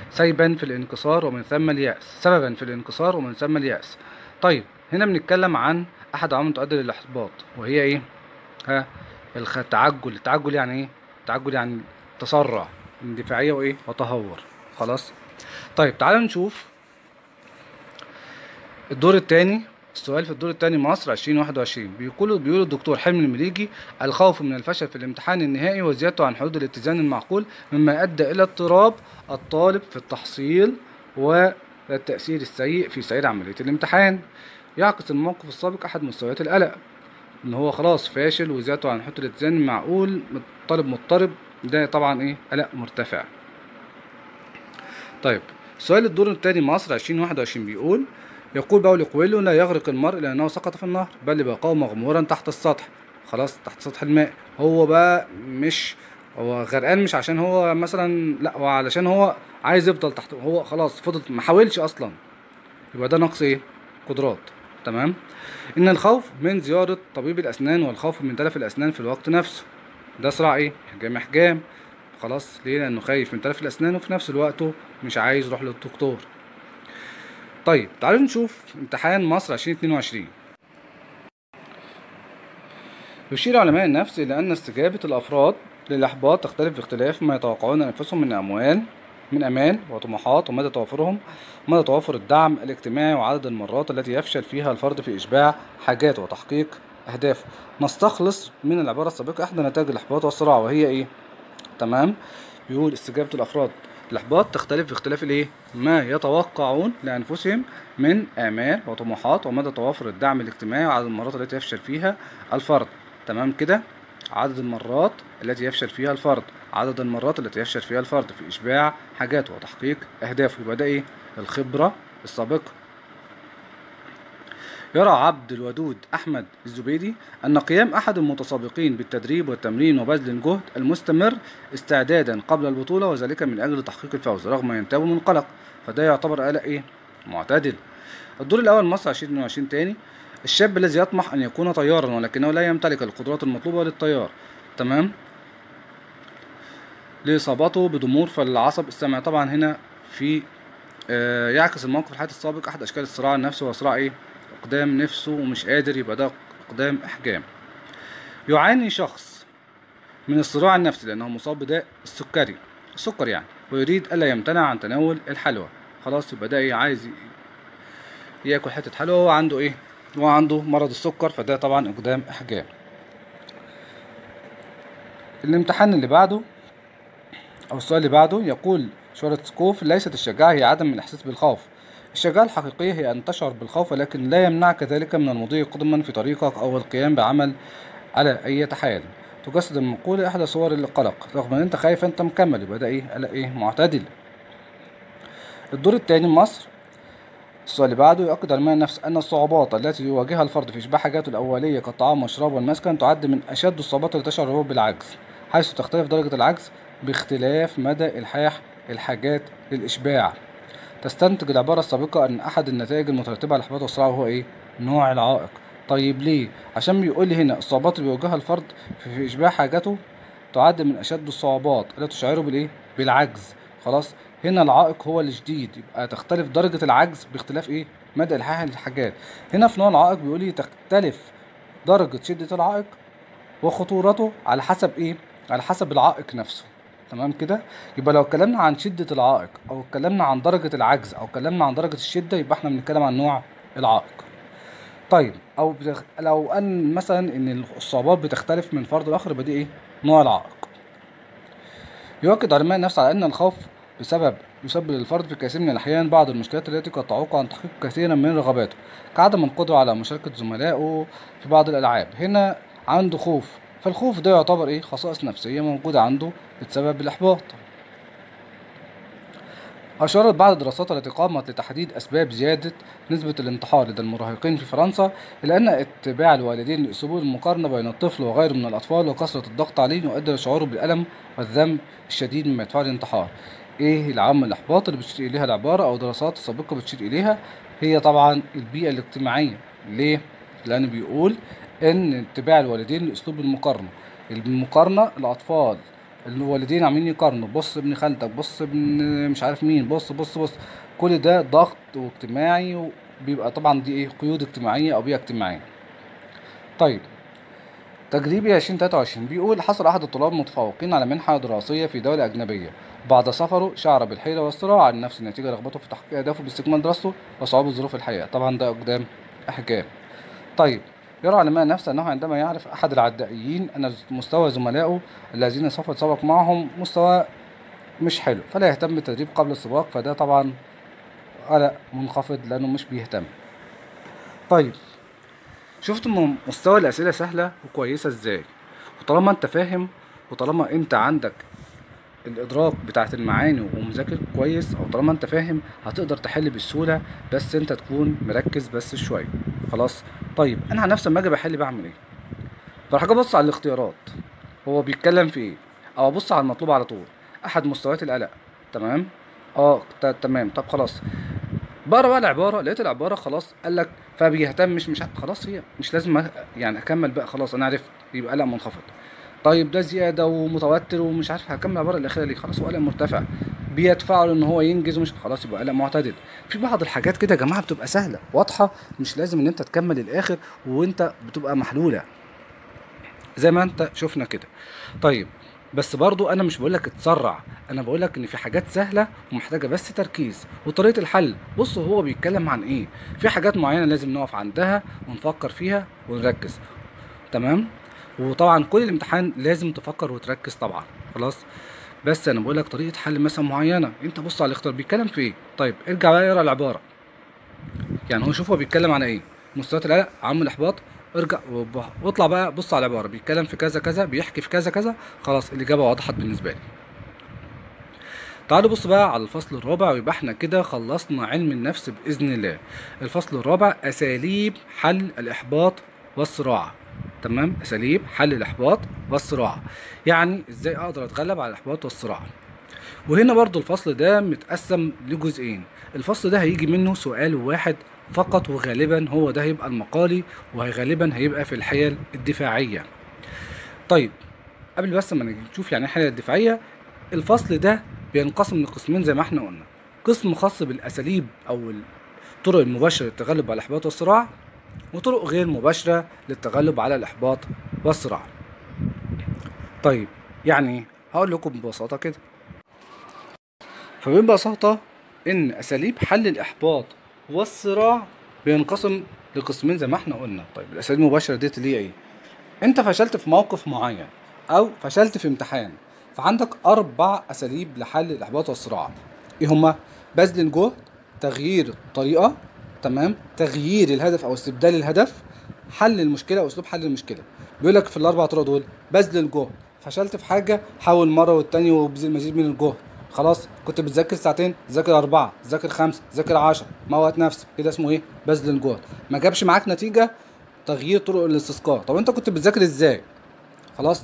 سيبا في الانكسار ومن ثم اليأس، سببا في الانكسار ومن ثم اليأس. طيب هنا بنتكلم عن أحد عوامل تؤدي للإحباط وهي إيه؟ ها التعجل. التعجل يعني إيه؟ التعجل يعني تسرع، اندفاعية وإيه؟ وتهور. خلاص. طيب تعالوا نشوف الدور الثاني. السؤال في الدور الثاني مصر 2021 بيقول الدكتور حلمي المليجي الخوف من الفشل في الامتحان النهائي وزيادته عن حدود الاتزان المعقول مما ادى الى اضطراب الطالب في التحصيل والتأثير السيء في سير عملية الامتحان. يعكس الموقف السابق احد مستويات القلق، ان هو خلاص فاشل وزيادته عن حدود الاتزان المعقول، الطالب مضطرب، ده طبعا ايه؟ قلق مرتفع. طيب سؤال الدور الثاني مصر 2021 بيقول يقول باولو كويلو لا يغرق المرء لأنه سقط في النهر بل لبقائه مغمورا تحت السطح. خلاص تحت سطح الماء، هو بقى مش هو غرقان مش عشان هو مثلا، لا هو علشان هو عايز يفضل تحت، هو خلاص فضل ما حاولش اصلا، يبقى ده نقص ايه؟ قدرات. تمام. ان الخوف من زيارة طبيب الاسنان والخوف من تلف الاسنان في الوقت نفسه، ده صراع ايه؟ حجام حجام. خلاص ليه؟ لانه خايف من تلف الاسنان وفي نفس الوقت مش عايز يروح للدكتور. طيب تعالوا نشوف امتحان مصر 2022. يشير علماء النفس إلى أن استجابة الأفراد للإحباط تختلف باختلاف ما يتوقعون أنفسهم من أموال، من أمال وطموحات، ومدى توافرهم، ومدى توافر الدعم الاجتماعي، وعدد المرات التي يفشل فيها الفرد في إشباع حاجاته وتحقيق أهدافه. نستخلص من العبارة السابقة إحدى نتائج الإحباط والصراع وهي إيه؟ تمام. بيقول استجابة الأفراد الإحباط تختلف باختلاف الإيه؟ ما يتوقعون لأنفسهم من آمال وطموحات، ومدى توافر الدعم الاجتماعي، وعدد المرات التي يفشل فيها الفرد. تمام كده، عدد المرات التي يفشل فيها الفرد، عدد المرات التي يفشل فيها الفرد في إشباع حاجاته وتحقيق أهدافه، يبقى ده إيه؟ الخبرة السابقة. يرى عبد الودود أحمد الزبيدي أن قيام أحد المتسابقين بالتدريب والتمرين وبذل الجهد المستمر استعدادا قبل البطولة وذلك من أجل تحقيق الفوز رغم ما ينتابه من قلق، فده يعتبر قلق إيه؟ معتدل. الدور الأول مصر 2022 تاني. الشاب الذي يطمح أن يكون طيارا ولكنه لا يمتلك القدرات المطلوبة للطيار، تمام، لإصابته بضمور في العصب السمعي. طبعا هنا في يعكس الموقف الحالي السابق أحد أشكال الصراع النفسي، وهو صراع إيه؟ اقدام نفسه ومش قادر، يبقى ده اقدام احجام. يعاني شخص من الصراع النفسي لانه مصاب بداء السكري، السكر يعني، ويريد الا يمتنع عن تناول الحلوى. خلاص يبقى ده ايه؟ عايز ياكل حته حلوى وهو عنده ايه؟ هو عنده مرض السكر، فده طبعا اقدام احجام. الامتحان اللي بعده او السؤال اللي بعده يقول شوارتسكوف ليست الشجاعه هي عدم الاحساس بالخوف، الشجاعة الحقيقية هي أن تشعر بالخوف ولكن لا يمنعك ذلك من المضي قدما في طريقك أو القيام بعمل على أي حال. تجسد المقولة إحدى صور القلق، رغم أن أنت خايف أنت مكمل، يبقى ده إيه؟ قلق إيه؟ معتدل. الدور الثاني مصر. السؤال اللي بعده يؤكد علماء النفس أن الصعوبات التي يواجهها الفرد في إشباع حاجاته الأولية كالطعام والشراب والمسكن تعد من أشد الصعوبات التي تشعر بالعجز، حيث تختلف درجة العجز باختلاف مدى إلحاح الحاجات للإشباع. تستنتج العبارة السابقة أن أحد النتائج المترتبة على الإحباط والصراع وهو إيه؟ نوع العائق. طيب ليه؟ عشان بيقول لي هنا الصعوبات اللي بيواجهها الفرد في إشباع حاجته تعد من أشد الصعوبات التي تشعره بالإيه؟ بالعجز. خلاص هنا العائق هو الشديد، يبقى تختلف درجة العجز باختلاف إيه؟ مدى إلحاح الحاجات. هنا في نوع العائق بيقول لي تختلف درجة شدة العائق وخطورته على حسب إيه؟ على حسب العائق نفسه. تمام كده؟ يبقى لو اتكلمنا عن شدة العائق او اتكلمنا عن درجة العجز او اتكلمنا عن درجة الشدة يبقى احنا بنتكلم عن نوع العائق. طيب او لو ان مثلا ان الصعوبات بتختلف من فرد لاخر يبقى دي ايه؟ نوع العائق. يؤكد علماء النفس على ان الخوف بسبب يسبب للفرد في كثير من الأحيان بعض المشكلات التي قد تعوقه عن تحقيق كثيرا من رغباته، كعدم القدرة على مشاركة زملائه في بعض الألعاب. هنا عنده خوف، فالخوف ده يعتبر ايه؟ خصائص نفسية موجودة عنده بتسبب الإحباط. أشارت بعض الدراسات التي قامت لتحديد أسباب زيادة نسبة الانتحار لدى المراهقين في فرنسا إلى أن اتباع الوالدين لأسلوب المقارنة بين الطفل وغيره من الأطفال وكثرة الضغط عليه يؤدي لشعوره بالألم والذنب الشديد مما يدفعه للانتحار. إيه العامل الإحباط اللي بتشير إليها العبارة أو دراسات السابقة بتشير إليها؟ هي طبعا البيئة الاجتماعية. ليه؟ لأن بيقول إن اتباع الوالدين لأسلوب المقارنة، المقارنة الأطفال الوالدين عاملين يقارنوا، بص ابن خالتك، بص ابن مش عارف مين، بص بص بص، كل ده ضغط واجتماعي، وبيبقى طبعا دي ايه؟ قيود اجتماعية او بيئة اجتماعية. طيب تجريبي 2023 بيقول حصل احد الطلاب المتفوقين على منحة دراسية في دولة أجنبية، بعد سفره شعر بالحيرة والصراع عن نفس النتيجة رغبته في تحقيق أهدافه باستكمال دراسته وصعوبة ظروف الحياة. طبعا ده أقدام أحكام. طيب يرى علماء النفس أنه عندما يعرف أحد العدائيين أن مستوى زملائه الذين سوف يتسابق معهم مستوى مش حلو فلا يهتم بالتدريب قبل السباق، فده طبعا قلق منخفض لأنه مش بيهتم. طيب شفت مستوى الأسئلة سهلة وكويسة إزاي؟ وطالما أنت فاهم وطالما أنت عندك الإدراك بتاعت المعاني ومذاكر كويس، أو طالما أنت فاهم هتقدر تحل بسهولة، بس أنت تكون مركز بس شوية. خلاص. طيب أنا عن نفسي لما أجي بحل بعمل إيه؟ بروح أبص على الاختيارات هو بيتكلم في إيه، أو أبص على المطلوب على طول. أحد مستويات القلق، تمام؟ تمام. طب خلاص بقرا بقى العبارة، لقيت العبارة خلاص قال لك فبيهتمش مش خلاص، هي مش لازم يعني أكمل بقى، خلاص أنا عرفت يبقى قلق منخفض. طيب ده زيادة ومتوتر ومش عارف هكمل العبارة الأخيرة ليه، خلاص هو قلق مرتفع بيدفعه ان هو ينجز ومش خلاص يبقى قلق معتدل. في بعض الحاجات كده يا جماعة بتبقى سهلة واضحة، مش لازم ان انت تكمل الآخر وانت بتبقى محلولة زي ما انت شفنا كده. طيب بس برضو انا مش بقولك اتسرع، انا بقولك ان في حاجات سهلة ومحتاجة بس تركيز وطريقة الحل. بصوا هو بيتكلم عن ايه، في حاجات معينة لازم نقف عندها ونفكر فيها ونركز، تمام؟ وطبعا كل الامتحان لازم تفكر وتركز طبعا، خلاص. بس انا بقولك طريقة حل مثلا معينة، انت بص على الاختيار بيتكلم في ايه. طيب ارجع بقى اقرا العبارة، يعني هو شوف هو بيتكلم عن ايه، مستويات القلق، عامل الاحباط، ارجع واطلع بقى بص على العبارة بيتكلم في كذا كذا، بيحكي في كذا كذا، خلاص الاجابة وضحت بالنسبة لي. تعالوا بص بقى على الفصل الرابع، ويبقى احنا كده خلصنا علم النفس باذن الله. الفصل الرابع اساليب حل الاحباط والصراع، تمام؟ اساليب حل الاحباط والصراع، يعني ازاي اقدر اتغلب على الاحباط والصراع. وهنا برضو الفصل ده متقسم لجزئين، الفصل ده هيجي منه سؤال واحد فقط، وغالبا هو ده هيبقى المقالي، وغالبا هيبقى في الحيل الدفاعية. طيب قبل بس ما نشوف يعني الحيل الدفاعية، الفصل ده بينقسم لقسمين زي ما احنا قلنا، قسم خاص بالاساليب او الطرق المباشرة للتغلب على الاحباط والصراع، وطرق غير مباشرة للتغلب على الاحباط والصراع. طيب يعني هقول لكم ببساطة كده، فببساطة ان اساليب حل الاحباط والصراع بينقسم لقسمين زي ما احنا قلنا. طيب الاساليب المباشرة ديت اللي هي ايه؟ انت فشلت في موقف معين او فشلت في امتحان، فعندك 4 اساليب لحل الاحباط والصراع. ايه هما؟ بذل الجهد، تغيير الطريقة، تمام، تغيير الهدف او استبدال الهدف، حل المشكلة او اسلوب حل المشكلة. بيقول لك في ال4 طرق دول، بذل الجهد، فشلت في حاجة حاول مرة والتانية وبذل مزيد من الجهد، خلاص كنت بتذاكر ساعتين ذاكر 4، ذاكر 5، ذاكر 10، موت نفسك، كده اسمه ايه؟ بذل الجهد. ما جابش معاك نتيجة، تغيير طرق الاستذكار. طب انت كنت بتذاكر ازاي؟ خلاص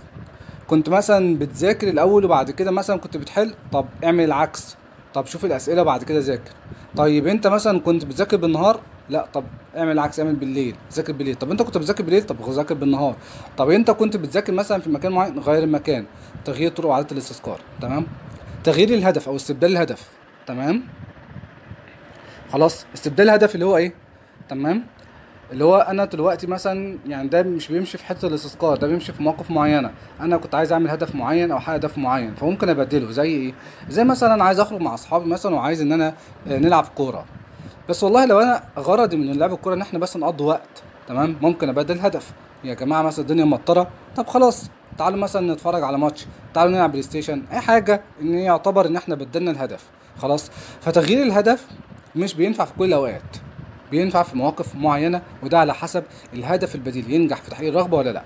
كنت مثلا بتذاكر الاول وبعد كده مثلا كنت بتحل، طب اعمل العكس، طب شوف الاسئلة وبعد كده ذاكر. طيب انت مثلا كنت بتذاكر بالنهار، لا طب اعمل العكس، اعمل بالليل، ذاكر بالليل. طب انت كنت بتذاكر بالليل، طب ذاكر بالنهار. طب انت كنت بتذاكر مثلا في مكان معين، غير المكان. تغيير طرق وعادات الاستذكار، تمام. تغيير الهدف او استبدال الهدف، تمام. خلاص استبدال الهدف اللي هو ايه؟ تمام، اللي هو انا دلوقتي مثلا يعني ده مش بيمشي في حتة الاستذكار، ده بيمشي في مواقف معينة، انا كنت عايز اعمل هدف معين او احقق هدف معين، فممكن ابدله. زي ايه؟ زي مثلا عايز اخرج مع اصحابي مثلا وعايز ان انا نلعب كورة، بس والله لو انا غرضي من لعب الكورة ان احنا بس نقضي وقت، تمام، ممكن ابدل هدف. يا جماعة مثلا الدنيا مطره، طب خلاص تعالوا مثلا نتفرج على ماتش، تعالوا نلعب بلاي ستيشن، اي حاجة، ان يعتبر ان احنا بدلنا الهدف. خلاص، فتغيير الهدف مش بينفع في كل الاوقات، بينفع في مواقف معينة، وده على حسب الهدف البديل ينجح في تحقيق الرغبة ولا لا.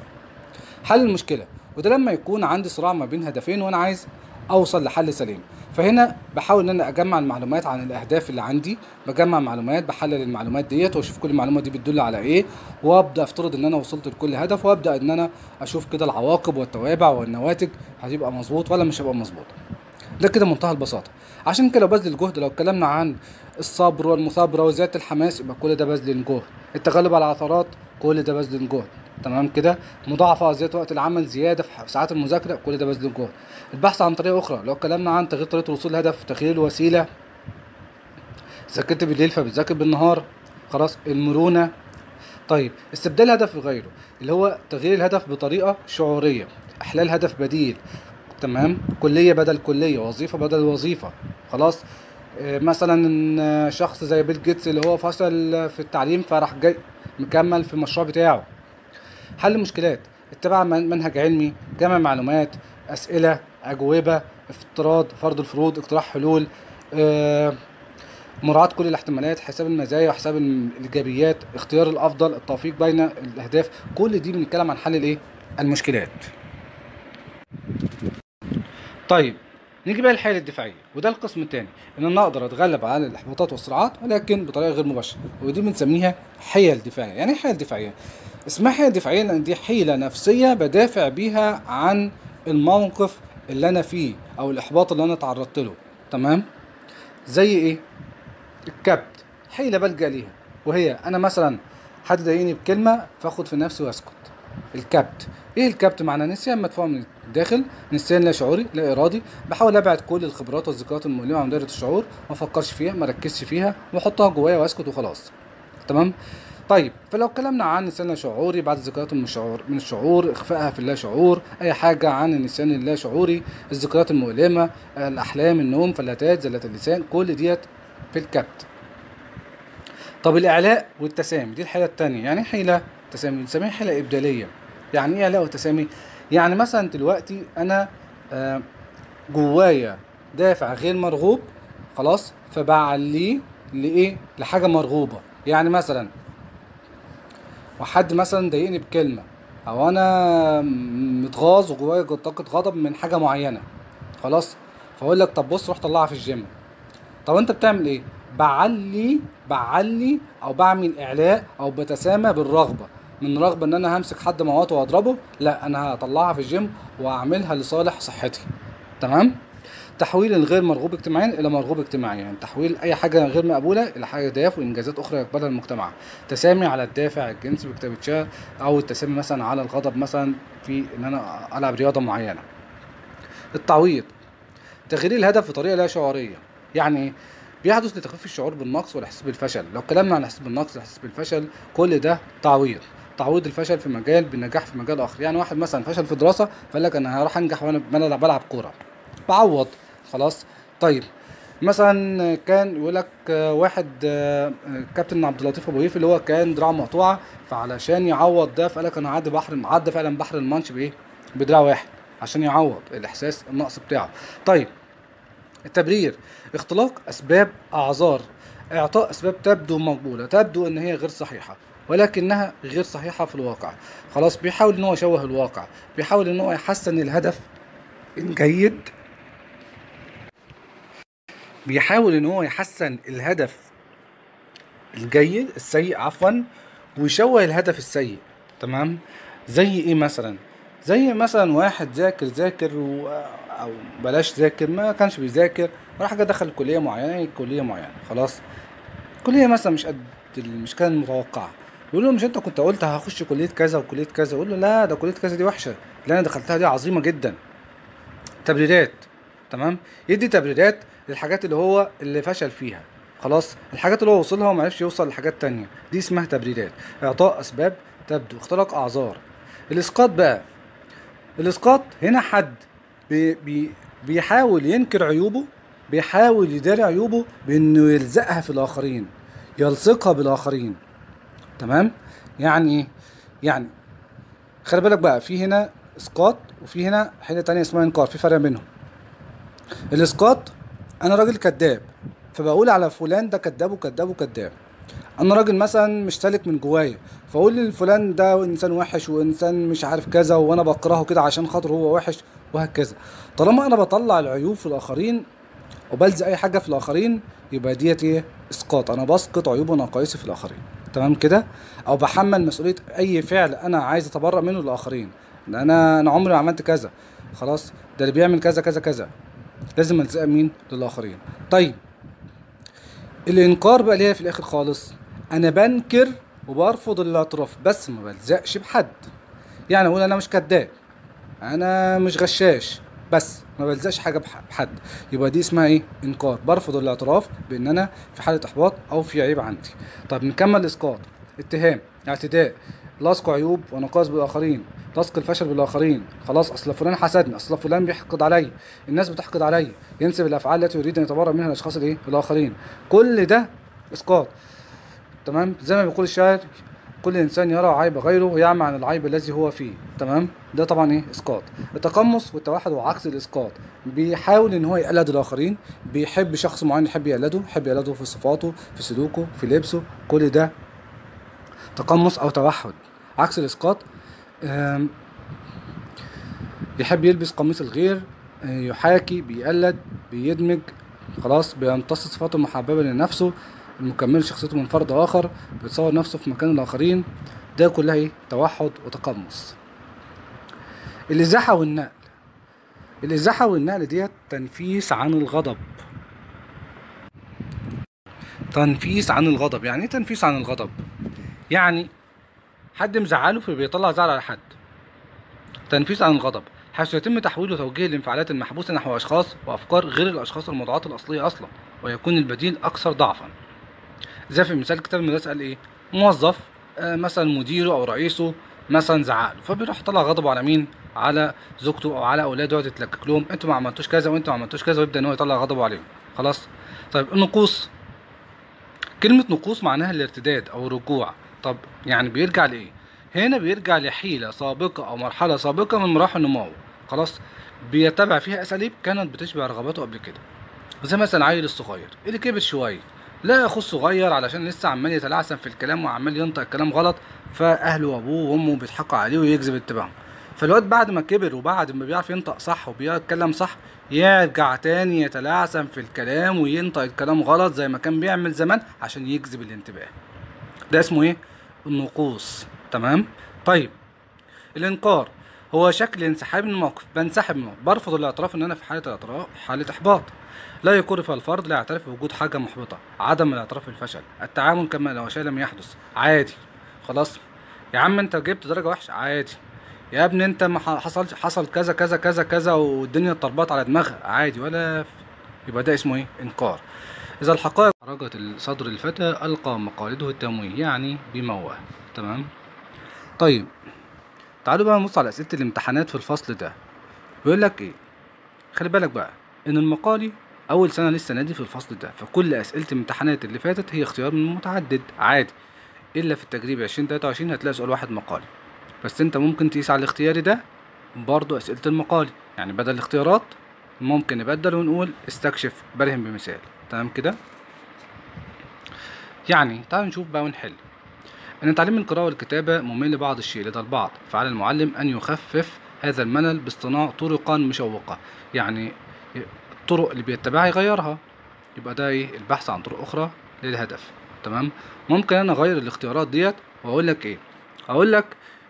حل المشكلة، وده لما يكون عندي صراع ما بين هدفين وانا عايز اوصل لحل سليم، فهنا بحاول ان انا اجمع المعلومات عن الاهداف اللي عندي، بجمع معلومات، بحلل المعلومات ديت واشوف كل معلومة دي بتدل على ايه، وابدا افترض ان انا وصلت لكل هدف، وابدا ان انا اشوف كده العواقب والتوابع والنواتج هتبقى مظبوط ولا مش هيبقى مظبوط. ده كده منتهى البساطة. عشان كده بذل الجهد، لو اتكلمنا عن الصبر والمثابرة وزيادة الحماس يبقى كل ده بذل جهد، التغلب على العثرات كل ده بذل جهد، تمام كده، مضاعفه زيادة وقت العمل، زيادة في ساعات المذاكرة، كل ده بذل جهد. البحث عن طريقه اخرى، لو اتكلمنا عن تغيير طريقه الوصول للهدف، تغيير الوسيلة، ذاكرت بالليل فبتذاكر بالنهار، خلاص، المرونة. طيب استبدال هدف بغيره، اللي هو تغيير الهدف بطريقة شعوريه، احلال هدف بديل، تمام، كليه بدل كليه، وظيفة بدل وظيفة، خلاص. مثلا شخص زي بيل جيتس اللي هو فشل في التعليم فراح جاي مكمل في المشروع بتاعه. حل المشكلات، اتباع منهج علمي، جمع معلومات، اسئلة، اجوبه، افتراض، فرض الفروض، اقتراح حلول، مراعاة كل الاحتمالات، حساب المزايا وحساب الايجابيات، اختيار الافضل، التوفيق بين الاهداف، كل دي بنتكلم عن حل الايه؟ المشكلات. طيب نيجي بقى للحيل الدفاعية، وده القسم الثاني، ان انا اقدر اتغلب على الاحباطات والصراعات ولكن بطريقة غير مباشرة، ودي بنسميها حيل دفاعية. يعني ايه حيل دفاعية؟ اسمها حيل دفاعية لان دي حيله نفسية بدافع بيها عن الموقف اللي انا فيه او الاحباط اللي انا تعرضت له، تمام؟ زي ايه؟ الكبت، حيله بلجأ ليها، وهي انا مثلا حد ضايقني بكلمه فاخد في نفسي واسكت. الكبت، ايه الكبت؟ معناه نسيان مدفوع من الداخل، نسيان لا شعوري لا ارادي، بحاول ابعد كل الخبرات والذكريات المؤلمة عن دائرة الشعور، ما افكرش فيها، ما اركزش فيها، واحطها جوايا واسكت وخلاص، تمام؟ طيب فلو اتكلمنا عن نسيان لا شعوري، بعد الذكريات من الشعور، اخفائها في اللا شعور، اي حاجة عن النسيان اللا شعوري، الذكريات المؤلمة، الاحلام، النوم، فلاتات، زلات اللسان، كل ديت في الكبت. طب الاعلاء والتسامي، دي الحيلة الثانية. يعني ايه حيله تسامي؟ بنسميها حيله ابداليه. يعني ايه اعلاء وتسامي؟ يعني مثلا دلوقتي انا جوايا دافع غير مرغوب، خلاص، فبعليه لايه؟ لحاجة مرغوبة. يعني مثلا وحد مثلا ضايقني بكلمه، او انا متغاظ وجوايا طاقة غضب من حاجة معينة، خلاص، فاقول لك طب بص روح طلعها في الجيم. طب انت بتعمل ايه؟ بعلي او بعمل اعلاء او بتسامى بالرغبه، من رغبة ان انا همسك حد مواته واضربه، لا انا هطلعها في الجيم واعملها لصالح صحتي، تمام؟ تحويل الغير مرغوب اجتماعيا الى مرغوب اجتماعيا، يعني تحويل اي حاجة غير مقبولة الى حاجة اهداف وانجازات اخرى يقبلها المجتمع. تسامي على الدافع الجنسي بكتابه شعر، او التسامي مثلا على الغضب مثلا في ان انا العب رياضة معينة. التعويض، تغيير الهدف بطريقة لا شعوريه. يعني ايه؟ بيحدث لتخفيف الشعور بالنقص والاحساس بالفشل. لو اتكلمنا عن الاحساس بالنقص والاحساس بالفشل، كل ده تعويض، تعويض الفشل في مجال بالنجاح في مجال اخر. يعني واحد مثلا فشل في دراسة فقال لك انا هروح انجح وانا بلعب كورة، بعوض، خلاص. طيب مثلا كان يقول لك واحد كابتن عبد اللطيف ابو هيف اللي هو كان دراعه مقطوعة، فعلشان يعوض ده فقال لك انا هعدي بحر، عدى فعلا بحر المانش بايه؟ بدراع واحد عشان يعوض الاحساس النقص بتاعه. طيب التبرير، اختلاق اسباب اعذار، اعطاء اسباب تبدو مقبولة، تبدو ان هي غير صحيحه ولكنها غير صحيحه في الواقع، خلاص. بيحاول ان هو يشوه الواقع، بيحاول ان هو يحسن الهدف الجيد، بيحاول ان هو يحسن الهدف الجيد السيء عفوا، ويشوه الهدف السيء، تمام؟ زي ايه مثلا؟ زي مثلا واحد ذاكر او بلاش ذاكر، ما كانش بيذاكر، راح جه دخل كليه معينة، كليه معينة، خلاص، كليه مثلا مش قد مش كان متوقعه، يقول له مش انت كنت قلت هخش كليه كذا وكلية كذا؟ يقول له لا ده كليه كذا دي وحشة، اللي انا دخلتها دي عظيمة جدا. تبريرات، تمام؟ يدي تبريرات للحاجات اللي هو اللي فشل فيها، خلاص، الحاجات اللي هو وصلها وما عرفش يوصل لحاجات تانية، دي اسمها تبريرات، اعطاء اسباب تبدو، اختلاق اعذار. الاسقاط بقى، الاسقاط هنا حد بي بي بيحاول ينكر عيوبه، بيحاول يداري عيوبه بانه يلزقها في الاخرين، يلصقها بالاخرين، تمام؟ يعني ايه؟ يعني خلي بالك بقى في هنا اسقاط وفي هنا حيله تانية اسمها انكار، في فرق بينهم. الاسقاط انا راجل كذاب فبقول على فلان ده كذاب وكذاب وكذاب. انا راجل مثلا مش سالك من جوايا فاقول للفلان ده انسان وحش وانسان مش عارف كذا وانا بكرهه كده عشان خاطر هو وحش وهكذا. طالما انا بطلع العيوب في الاخرين وبلزق اي حاجة في الاخرين يبقى ديت ايه؟ اسقاط. انا بسقط عيوب ونقائصي في الاخرين، تمام كده؟ او بحمل مسؤولية اي فعل انا عايز اتبرأ منه للاخرين، ان انا عمري ما عملت كذا، خلاص ده اللي بيعمل كذا كذا كذا، لازم الزقها مين؟ للاخرين. طيب الانكار بقى اللي هي في الاخر خالص، انا بنكر وبرفض الاعتراف بس ما بلزقش بحد. يعني اقول انا مش كذاب، انا مش غشاش، بس ما بلزقش حاجة بحد، يبقى دي اسمها ايه؟ انكار. برفض الاعتراف بان انا في حاله احباط او في عيب عندي. طب نكمل اسقاط، اتهام، اعتداء، لصق عيوب ونقائص بالاخرين، لصق الفشل بالاخرين، خلاص اصل فلان حسدني، اصل فلان بيحقد عليا، الناس بتحقد عليا، ينسب الافعال التي يريد ان يتبرأ منها الاشخاص الايه؟ الاخرين. كل ده اسقاط، تمام؟ زي ما بيقول الشاعر كل انسان يرى عيب غيره ويعمى عن العيب الذي هو فيه، تمام؟ ده طبعا ايه؟ اسقاط. التقمص والتوحد وعكس الاسقاط، بيحاول ان هو يقلد الاخرين، بيحب شخص معين يحب يقلده، يحب يقلده في صفاته، في سلوكه، في لبسه، كل ده تقمص او توحد. عكس الاسقاط يحب يلبس قميص الغير، يحاكي، بيقلد، بيدمج، خلاص بيمتص صفاته المحببة لنفسه، المكمل شخصيته من فرد اخر، بيتصور نفسه في مكان الاخرين، ده كلها ايه؟ توحد وتقمص. الازاحه والنقل، الازاحه والنقل ديت تنفيس عن الغضب. تنفيس عن الغضب، يعني ايه تنفيس عن الغضب؟ يعني حد مزعله فبيطلع زعل على حد. تنفيس عن الغضب حيث يتم تحويل وتوجيه الانفعالات المحبوسه نحو اشخاص وافكار غير الاشخاص الموضوعات الاصلية اصلا، ويكون البديل اكثر ضعفا. زي في مثال كتاب المدرسة قال ايه؟ موظف مثلا مديره او رئيسه مثلا زعق له، فبيروح طلع غضبه على مين؟ على زوجته او على اولاده، يقعد يتلكك لهم انتوا ما عملتوش كذا وانتوا ما عملتوش كذا، ويبدا ان هو يطلع غضبه عليهم. خلاص. طيب النقوص، كلمة نقوص معناها الارتداد او الرجوع. طب يعني بيرجع لايه؟ هنا بيرجع لحيله سابقه او مرحلة سابقه من مراحل نموه، خلاص بيتبع فيها اساليب كانت بتشبع رغباته قبل كده. زي مثلا عيل الصغير اللي كبر شوية، لا اخوه الصغير علشان لسه عمال يتلعثم في الكلام وعمال ينطق الكلام غلط، فاهله وابوه وامه بيضحكوا عليه ويجذب انتباههم. فالواد بعد ما كبر وبعد ما بيعرف ينطق صح وبيتكلم صح، يرجع تاني يتلعثم في الكلام وينطق الكلام غلط زي ما كان بيعمل زمان عشان يجذب الانتباه. ده اسمه ايه؟ النقوص، تمام؟ طيب الانكار هو شكل انسحاب من الموقف، بنسحب من الموقف، برفض الاعتراف ان انا في حاله اعتراف، حاله احباط. لا يقر فيها الفرد، لا يعترف بوجود حاجة محبطة، عدم الاعتراف بالفشل، التعامل كما لو شيء لم يحدث، عادي. خلاص يا عم انت جبت درجه وحشة، عادي. يا ابني انت ما حصلش، حصل كذا كذا كذا كذا والدنيا اتطربقت على دماغها، عادي ولا يبقى ده اسمه ايه؟ انكار. اذا الحقائق خرجت صدر الفتى القى مقالده التمويه، يعني بموه، تمام؟ طيب تعالوا بقى نبص على اسئلة الامتحانات في الفصل ده. بيقول لك ايه؟ خلي بالك بقى ان المقالي اول سنة للسنة دي في الفصل ده، فكل اسئلة الامتحانات اللي فاتت هي اختيار من متعدد عادي، الا في التجريب 2023 هتلاقي سؤال واحد مقالي بس. انت ممكن تقيس على الاختياري ده برضو اسئلة المقالي، يعني بدل الاختيارات ممكن نبدل ونقول استكشف برهن بمثال، تمام كده؟ يعني تعالوا نشوف بقى ونحل. ان تعليم القراءة والكتابة ممل بعض الشيء لدى البعض، فعلى المعلم ان يخفف هذا الملل باصطناع طرقا مشوقة، يعني الطرق اللي بيتبعها يغيرها، يبقى ده ايه؟ البحث عن طرق اخرى للهدف، تمام؟ ممكن انا اغير الاختيارات ديت واقول لك ايه؟ اقول لك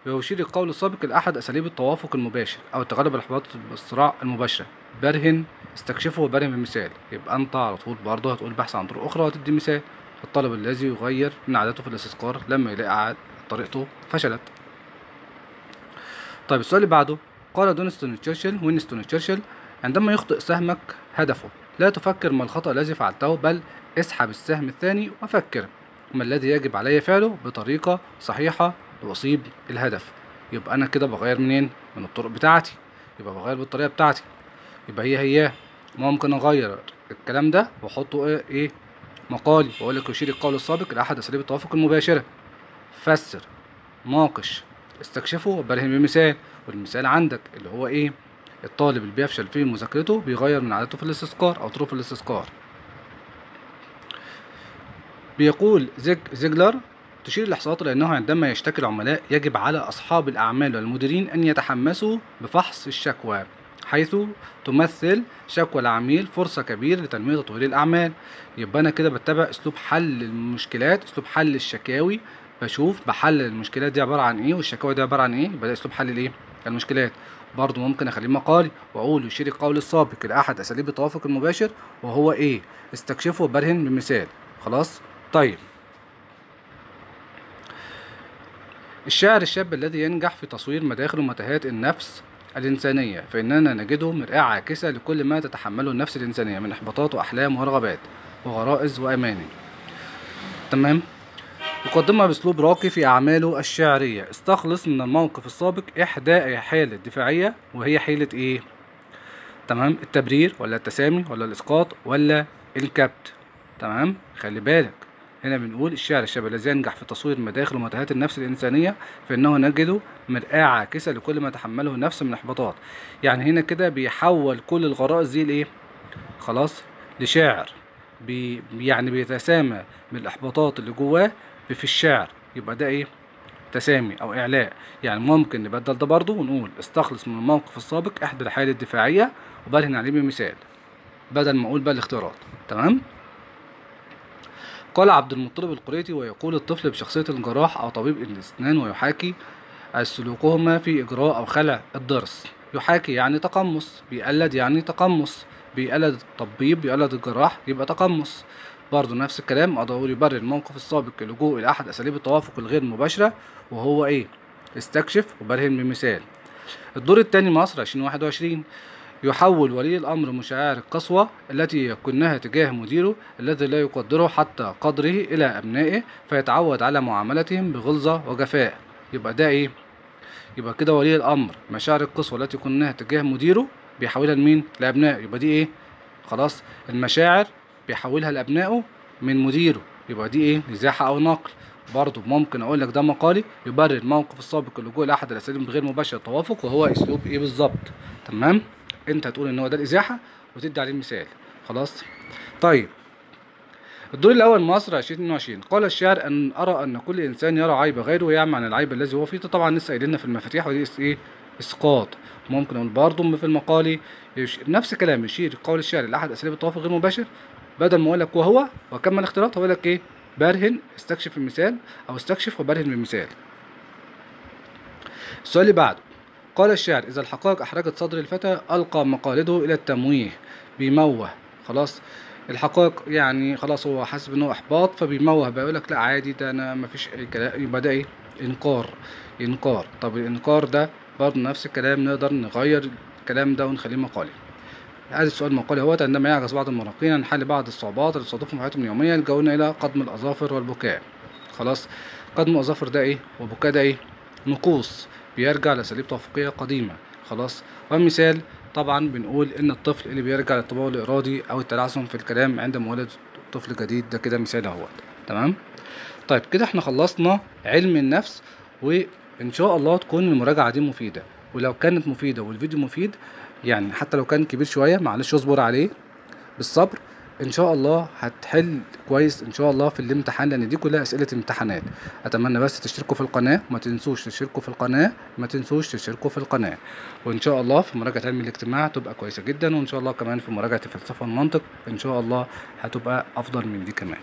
يشير القول السابق لأحد أساليب التوافق المباشر أو التغلب على الإحباط بالصراع المباشرة، برهن، استكشفه وبرهن بمثال. يبقى أنت على طول برضه هتقول بحث عن طرق أخرى وهتدي مثال. الطالب الذي يغير من عاداته في الاستذكار لما يلاقي طريقته فشلت. طيب السؤال اللي بعده، قال دونستون تشرشل وينستون تشرشل: عندما يخطئ سهمك هدفه لا تفكر ما الخطأ الذي فعلته، بل اسحب السهم الثاني وفكر ما الذي يجب علي فعله بطريقة صحيحة لأصيب الهدف. يبقى أنا كده بغير منين؟ من الطرق بتاعتي، يبقى بغير بالطريقة بتاعتي، يبقى هي هي ممكن أغير الكلام ده وأحطه إيه مقالي، وأقول لك يشير القول السابق لأحد أساليب التوافق المباشرة، فسر، ناقش، استكشفه وبرهن بمثال. والمثال عندك اللي هو ايه؟ الطالب اللي بيفشل في مذاكرته بيغير من عادته في الاستذكار او طرق الاستذكار. بيقول زيجلر: تشير الإحصاءات إلى أنه عندما يشتكي العملاء يجب على أصحاب الأعمال والمديرين أن يتحمسوا بفحص الشكوى، حيث تمثل شكوى العميل فرصة كبيرة لتنمية وتطوير الأعمال. يبقى أنا كده بتبع أسلوب حل المشكلات، أسلوب حل الشكاوي، بشوف بحلل المشكلات دي عبارة عن إيه والشكاوى دي عبارة عن إيه، يبقى ده أسلوب حل الإيه؟ المشكلات. برضو ممكن أخليه مقالي وأقول يشير القول السابق إلى أحد أساليب التوافق المباشر وهو إيه؟ استكشفه وبرهن بمثال. خلاص؟ طيب الشاعر الشاب الذي ينجح في تصوير مداخل ومتاهات النفس الإنسانية فإننا نجده مرآة عاكسة لكل ما تتحمله النفس الإنسانية من إحباطات وأحلام ورغبات وغرائز وأماني. تمام؟ يقدمها بأسلوب راقي في أعماله الشعرية. استخلص من الموقف السابق إحدى حيل الدفاعية وهي حيلة إيه؟ تمام؟ التبرير ولا التسامي ولا الإسقاط ولا الكبت. تمام؟ خلي بالك هنا بنقول الشاعر الشاب الذي ينجح في تصوير مداخل ومتاهات النفس الإنسانية فإنه نجده مرآة عاكسة لكل ما تحمله النفس من إحباطات. يعني هنا كده بيحول كل الغرائز دي لإيه؟ خلاص؟ لشاعر يعني بيتسامى من الإحباطات اللي جواه في الشعر، يبقى ده إيه؟ تسامي أو إعلاء. يعني ممكن نبدل ده برضه ونقول استخلص من الموقف السابق إحدى الحالة الدفاعية وبرهن عليه بمثال، بدل ما أقول بقى الاختيارات. تمام؟ قال عبد المطلب القريتي: ويقول الطفل بشخصية الجراح أو طبيب الأسنان ويحاكي سلوكهما في إجراء أو خلع الضرس. يحاكي يعني تقمص، بيقلد يعني تقمص، بيقلد الطبيب بيقلد الجراح يبقى تقمص. برضه نفس الكلام أقدر يبرر الموقف السابق اللجوء إلى أحد أساليب التوافق الغير مباشرة وهو إيه؟ استكشف وبرهن بمثال. الدور الثاني مصر 2021: يحول ولي الأمر مشاعر القسوة التي يكنها تجاه مديره الذي لا يقدره حتى قدره إلى أبنائه فيتعود على معاملتهم بغلظة وجفاء. يبقى ده إيه؟ يبقى كده ولي الأمر مشاعر القسوة التي يكنها تجاه مديره بيحولها لمين؟ لأبنائه. يبقى دي إيه؟ خلاص المشاعر بيحولها لأبنائه من مديره، يبقى دي إيه؟ إزاحة أو نقل. برضه ممكن أقول لك ده مقالي يبرر الموقف السابق اللجوء لأحد الأساليب غير مباشرة التوافق وهو أسلوب إيه بالظبط. تمام؟ انت هتقول ان هو ده الازاحه وتدي عليه مثال. خلاص؟ طيب الدور الاول مصر 2022: قال الشاعر: ان ارى ان كل انسان يرى عيب غيره ويعمل عن العيب الذي هو فيه. طبعا لسه قايليننا في المفاتيح ودي ايه؟ اسقاط. ممكن اقول برضه في المقالي نفس الكلام، يشير قول الشاعر لاحد اساليب التوافق غير مباشر، بدل ما اقول لك وهو واكمل اختيارات هقول لك ايه؟ برهن، استكشف المثال او استكشف وبرهن بالمثال. السؤال اللي بعده: قال الشاعر: إذا الحقائق أحرجت صدر الفتى ألقى مقالده إلى التمويه. بيموه. خلاص الحقائق يعني خلاص هو حاسس إن هو إحباط فبيموه بقى، يقول لك لا عادي ده أنا مفيش أي كلام. يبقى ده إيه؟ إنكار. إنكار. طب الإنكار ده برضه نفس الكلام، نقدر نغير الكلام ده ونخليه مقالي. هذا السؤال المقالي هو: عندما يعجز بعض المراهقين عن حل بعض الصعوبات اللي تصادفهم في حياتهم اليومية يلجؤون إلى قضم الأظافر والبكاء. خلاص قضم الأظافر ده إيه؟ وبكاء ده إيه؟ نقوص، بيرجع لأساليب توافقية قديمة. خلاص؟ والمثال طبعا بنقول إن الطفل اللي بيرجع للطباع الإرادي أو التلعثم في الكلام عند مولد طفل جديد، ده كده مثال أهوت. تمام؟ طيب كده احنا خلصنا علم النفس، وإن شاء الله تكون المراجعة دي مفيدة. ولو كانت مفيدة والفيديو مفيد، يعني حتى لو كان كبير شوية معلش اصبر عليه بالصبر، ان شاء الله هتحل كويس ان شاء الله في الامتحان، لان دي كلها اسئلة امتحانات. اتمنى بس تشتركوا في القناة، ما تنسوش تشتركوا في القناة، ما تنسوش تشتركوا في القناة. وان شاء الله في مراجعه علم الاجتماع تبقى كويسة جدا، وان شاء الله كمان في مراجعه الفلسفة والمنطق ان شاء الله هتبقى افضل من دي كمان.